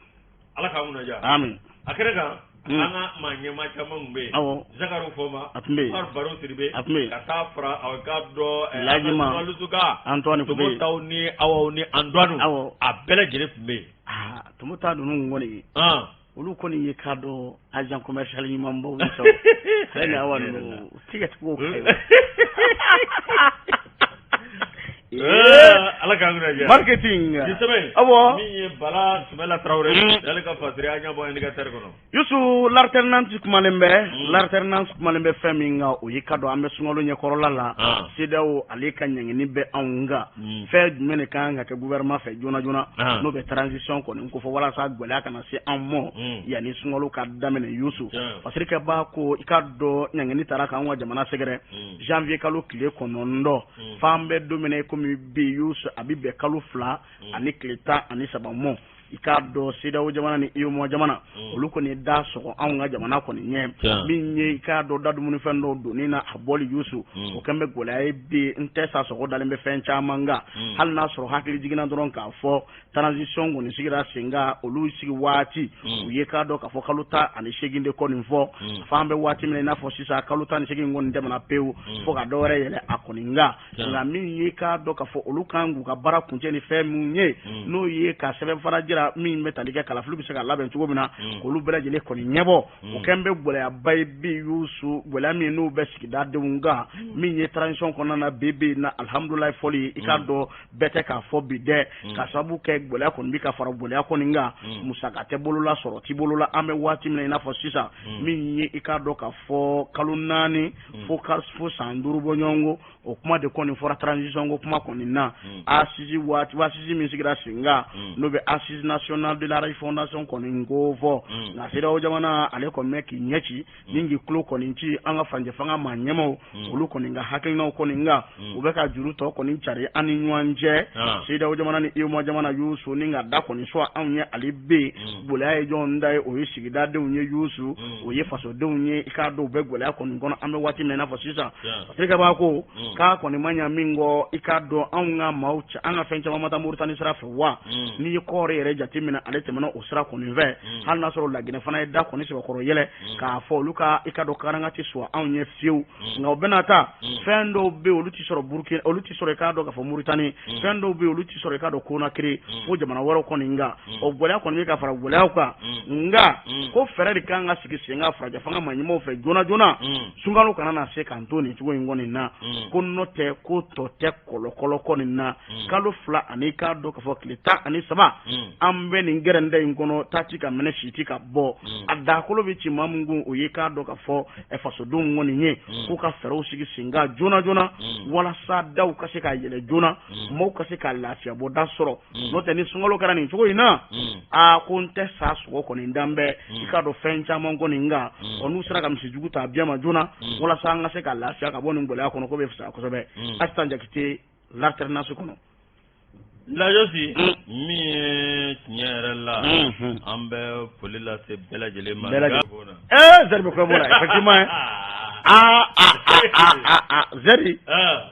Speaker 2: Ala k'an kunna diya.
Speaker 1: Amin.
Speaker 2: A kɛnɛ kan, an ka maa ɲɛmaa caman tun bɛ yen. Zakari Fɔnba.
Speaker 1: A tun bɛ yen.
Speaker 2: Umaru Baro Sidibe.
Speaker 1: A tun bɛ yen.
Speaker 2: Ka taa fara a k'a dɔn
Speaker 1: Lajima
Speaker 2: journaliste kan.
Speaker 1: Antoine tun bɛ yen.
Speaker 2: Tomotaw ni Awaw ni Antoine. A bɛɛ lajɛlen tun bɛ yen.
Speaker 1: Aa, Tomota ninnu kɔni. Olu kɔni ye k'a dɔn agent commercial ɲumanbaw ye sa. Ale ni Awa ninnu, u tigɛcogo ka ɲi.
Speaker 2: Ala k'an kunna diya.
Speaker 1: Marketing.
Speaker 2: Nin sɛbɛn. Min ye Bala Sumala Tarawele. Ale ka fasiri an ɲɛ bɔ indicateur kɔnɔ.
Speaker 1: Yusu, l'alternance kumalen bɛ, l'alternance kumalen bɛ fɛn min kan, o y'i ka dɔn an bɛ sunkalo ɲɛkɔrɔla la. CEDEAO ale ka ɲangini bɛ anw kan. Fɛn jumɛn de kan ka kɛ gouvernement fɛ joona joona, n'o bɛ transition kɔni kofɔ, walasa gɛlɛya kana se an ma yanni sunkalo ka daminɛ? Yusu, fasirikɛba ko i ka dɔn ɲangini taara k'an ka jamana sɛgɛrɛ janvier kalo tile 9, f'an bɛ don min na komi bi, Yusu, a bɛ bɛn kalo 2 ani tile 13 mɔ. I k'a dɔn CEDEAO jamana ni UEMOA jamana, olu kɔni ye da sɔgɔ anw ka jamana kɔni ɲɛ. Min ye i k'a dɔn da dumunifɛn dɔw donni na a bɔli, Yusu, o kɛn bɛ gɛlɛya ye bi. N tɛ sa sɔgɔ dalen bɛ fɛn caman kan, hali n'a sɔrɔ hakili jiginna dɔrɔn k'a fɔ transition kɔni sigira sen kan. Olu sigi waati, u ye k'a dɔn k'a fɔ kalo 18 de kɔni fɔ, f'an bɛ waati min na i n'a fɔ sisan, kalo 18 kɔni tɛmɛna pewu, fo ka dɔ wɛrɛ yɛlɛ a kɔni kan. Nka min ye k'a dɔn k'a fɔ olu kan k'u ka baara kuncɛ ni fɛn min ye, n'o ye ka sɛbɛn fara jira min bɛ tali kɛ kalafili bɛ se ka labɛn cogo min na, k'olu bɛɛ lajɛlen kɔni ɲɛbɔ, o kɛn bɛ gɛlɛyaba ye bi, Yusu, gɛlɛya min n'u bɛ sigida denw kan. Min ye transition kɔnɔna na bi bi na, alihamudulilayi fɔli, i k'a dɔn bɛɛ tɛ k'a fɔ bi dɛ, ka sababu kɛ gɛlɛya kɔni bi ka fara gɛlɛya kɔni kan, musaka tɛ bolo la, sɔrɔ t'i bolo la. An bɛ waati min na i n'a fɔ sisan, min ye i k'a dɔn k'a fɔ kalo 4 fo san 5 bɔ ɲɔgɔn ko, o kuma de kɔni fɔra transition ko kuma kɔni na. Assise waati, assise min sigira sen kan, n'o bɛ Assise nationale de la refondation kɔni ko fɔ. Nka CEDEAO jamana ale kɔni bɛ k'i ɲɛ ci ni k'i tulo kɔni ci an ka furancɛ fanga maa ɲɛmaw, olu kɔni ka hakilinaw kɔni kan, u bɛ ka juru tɔ kɔni cari an ni ɲɔgɔn cɛ, CEDEAO jamana ni UEMOA jamana, Yusu, ni ka da kɔni sɔn anw ye. Ale bɛ yen, gɛlɛya ye jɔn da ye? O ye sigidadenw ye, Yusu, o ye fasodenw ye. I k'a dɔn u bɛ gɛlɛya kɔni kɔnɔ an bɛ waati min na i n'a fɔ sisan. Fasirikɛba ko k'a kɔni ma ɲa min kɔ, i k'a dɔn anw ka maaw, an ka fɛn caman ma taa Moritani sira fɛ wa. N'i ye kɔɔri yɛrɛ jateminɛ, ale tɛmɛna o sira kɔni fɛ, hali n'a sɔrɔ Laginɛ fana ye da kɔni sɛbɛkɔrɔ yɛlɛ k'a fɔ olu ka i ka dɔn karanga tɛ suwa anw ye fiyewu. Nka o bɛɛ n'a ta, fɛn dɔw bɛ yen, olu tɛ sɔrɔ Burukina, olu tɛ sɔrɔ i k'a dɔn k'a fɔ Muritani, fɛn dɔw bɛ yen, olu tɛ sɔrɔ i k'a dɔn Konakiri, fo jamana wɛrɛw kɔni. Nka o gɛlɛya kɔni bɛ ka fara gɛlɛyaw kan. Nka ko fɛɛrɛ de kan ka sigi sen kan farajɛ fanga maa ɲɛmaaw fɛ joona joona, sunkalo kana na se k'an to nin cogo in kɔni na, ko n'o tɛ ko tɔ tɛ kɔlɔkɔlɔ kɔni na. Kalo 2 ani k'a dɔn k'a fɔ tile 13, an bɛ nin gɛrɛndɛ in kɔnɔ, ta ti ka mɛnɛ, si ti ka bɔ, a dakolo bɛ ci maa min kun, o ye k'a dɔn k'a fɔ fasodenw kɔni ye, k'u ka fɛɛrɛw sigi sen kan joona joona, walasa daw ka se ka yɛlɛ joona, maaw ka se ka lafiya bɔda sɔrɔ. N'o tɛ, ni sunkalo kɛra nin cogo in na, aa, ko n tɛ sa sogo kɔni dan bɛɛ, i k'a dɔn fɛn caman kɔni. Nka ɔ n'u sera ka misijugu ta biɲɛ ma joona, walasa an ka se ka lafiya ka bɔ nin gɛlɛya kɔnɔ, ko bɛ fisaya kosɛbɛ. Asitan Jakite, L'Alternance kɔnɔ.
Speaker 2: Lajosi, min ye tiɲɛ yɛrɛ la, an bɛ foli lase bɛɛ lajɛlen ma.
Speaker 1: Bɛɛ lajɛlen. Ee, Zɛri bɛ kɔɲɔbɔ la, effectivement. Aa aa aa aa, Zɛri,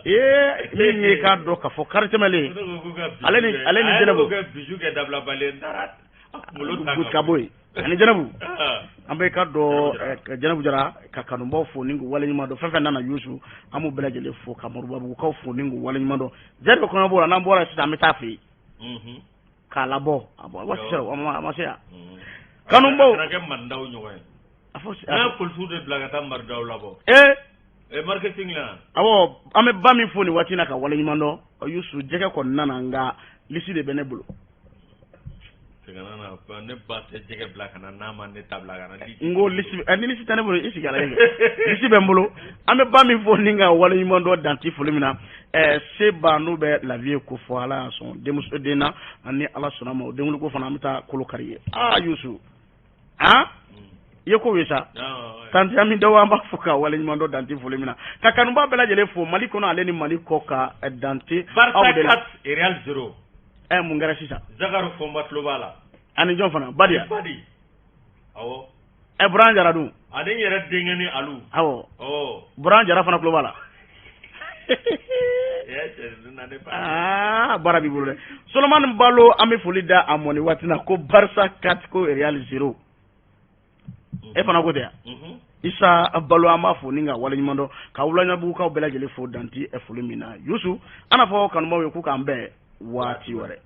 Speaker 1: ee, min ye k'a dɔn k'a fɔ kari tɛmɛlen, ale ni Jɛnɛbu
Speaker 2: bijou kɛ dabilabalen, n taara a kunkolo ta
Speaker 1: ka bɔ yen ani Jɛnɛbu. An bɛ ka dɔn Jɛnɛbu Jara ka kanubaw fo ni k'u waleɲuman dɔn. Fɛn fɛn nana Yusu, an b'u bɛɛ lajɛlen fo, ka Moribabugukaw fo ni k'u waleɲuman dɔn. Zɛri bɛ kɔɲɔbɔ la, n'an bɔra sisan, an bɛ taa fɛ yen k'a labɔ. A bɔ waati sera, a ma se yan, kanubaw.
Speaker 2: A kana kɛ marindaw ɲɔgɔn ye.
Speaker 1: A fɔ
Speaker 2: n'a ye polisiw de bila ka taa maridaw labɔ.
Speaker 1: Ee.
Speaker 2: Marketing la.
Speaker 1: Awɔ, an bɛ ba min fo nin waati in na ka waleɲuman dɔn, Yusu, jɛgɛ kɔni nana, nka lisi de bɛ ne bolo.
Speaker 2: Na ne ba tɛ jɛgɛ bila ka na n'a ma ne ta bila ka na.
Speaker 1: N ko lisi, ni lisi tɛ ne bolo, i sigi ala ye, lisi bɛ n bolo. An bɛ ba min fo ni ka waleɲuman dɔn danti foli min na, seba n'o bɛ lavier ko fɔ, ala y'a sɔn denmuso den na, ani ala sɔnna ma, o denwolo ko fana, an bɛ taa kolo kari ye. Aa Yusu, han, i ye ko ye sa. Tanti Ami Daw, an b'a fɔ ka waleɲuman dɔn danti foli min na, ka kanuba bɛɛ lajɛlen fo Mali kɔnɔ ale ni Mali kɔ ka dante.
Speaker 2: Barça 4, Real 0.
Speaker 1: Mun kɛra sisan?
Speaker 2: Zakaru Fɔnba tulo b'a la.
Speaker 1: Ani jɔn fana? Badiya.
Speaker 2: Badi, awɔ.
Speaker 1: Buran Jara dun?
Speaker 2: Ani n yɛrɛ denkɛ ni Alu.
Speaker 1: Awɔ, Buran Jara fana tulo b'a la. Aa, baara b'i bolo dɛ. Solomani Balo, an bɛ foli da a mɔ nin waati na, ko Barça 4, ko Real 0. E fana ko tɛ yan? Isa Balo, an b'a fo ni ka waleɲuman dɔn, ka wulaɲabugukaw bɛɛ lajɛlen fo danti foli min na. Yusu, an n'a fɔ kanubaw ye k'u k'an bɛn waati wɛrɛ.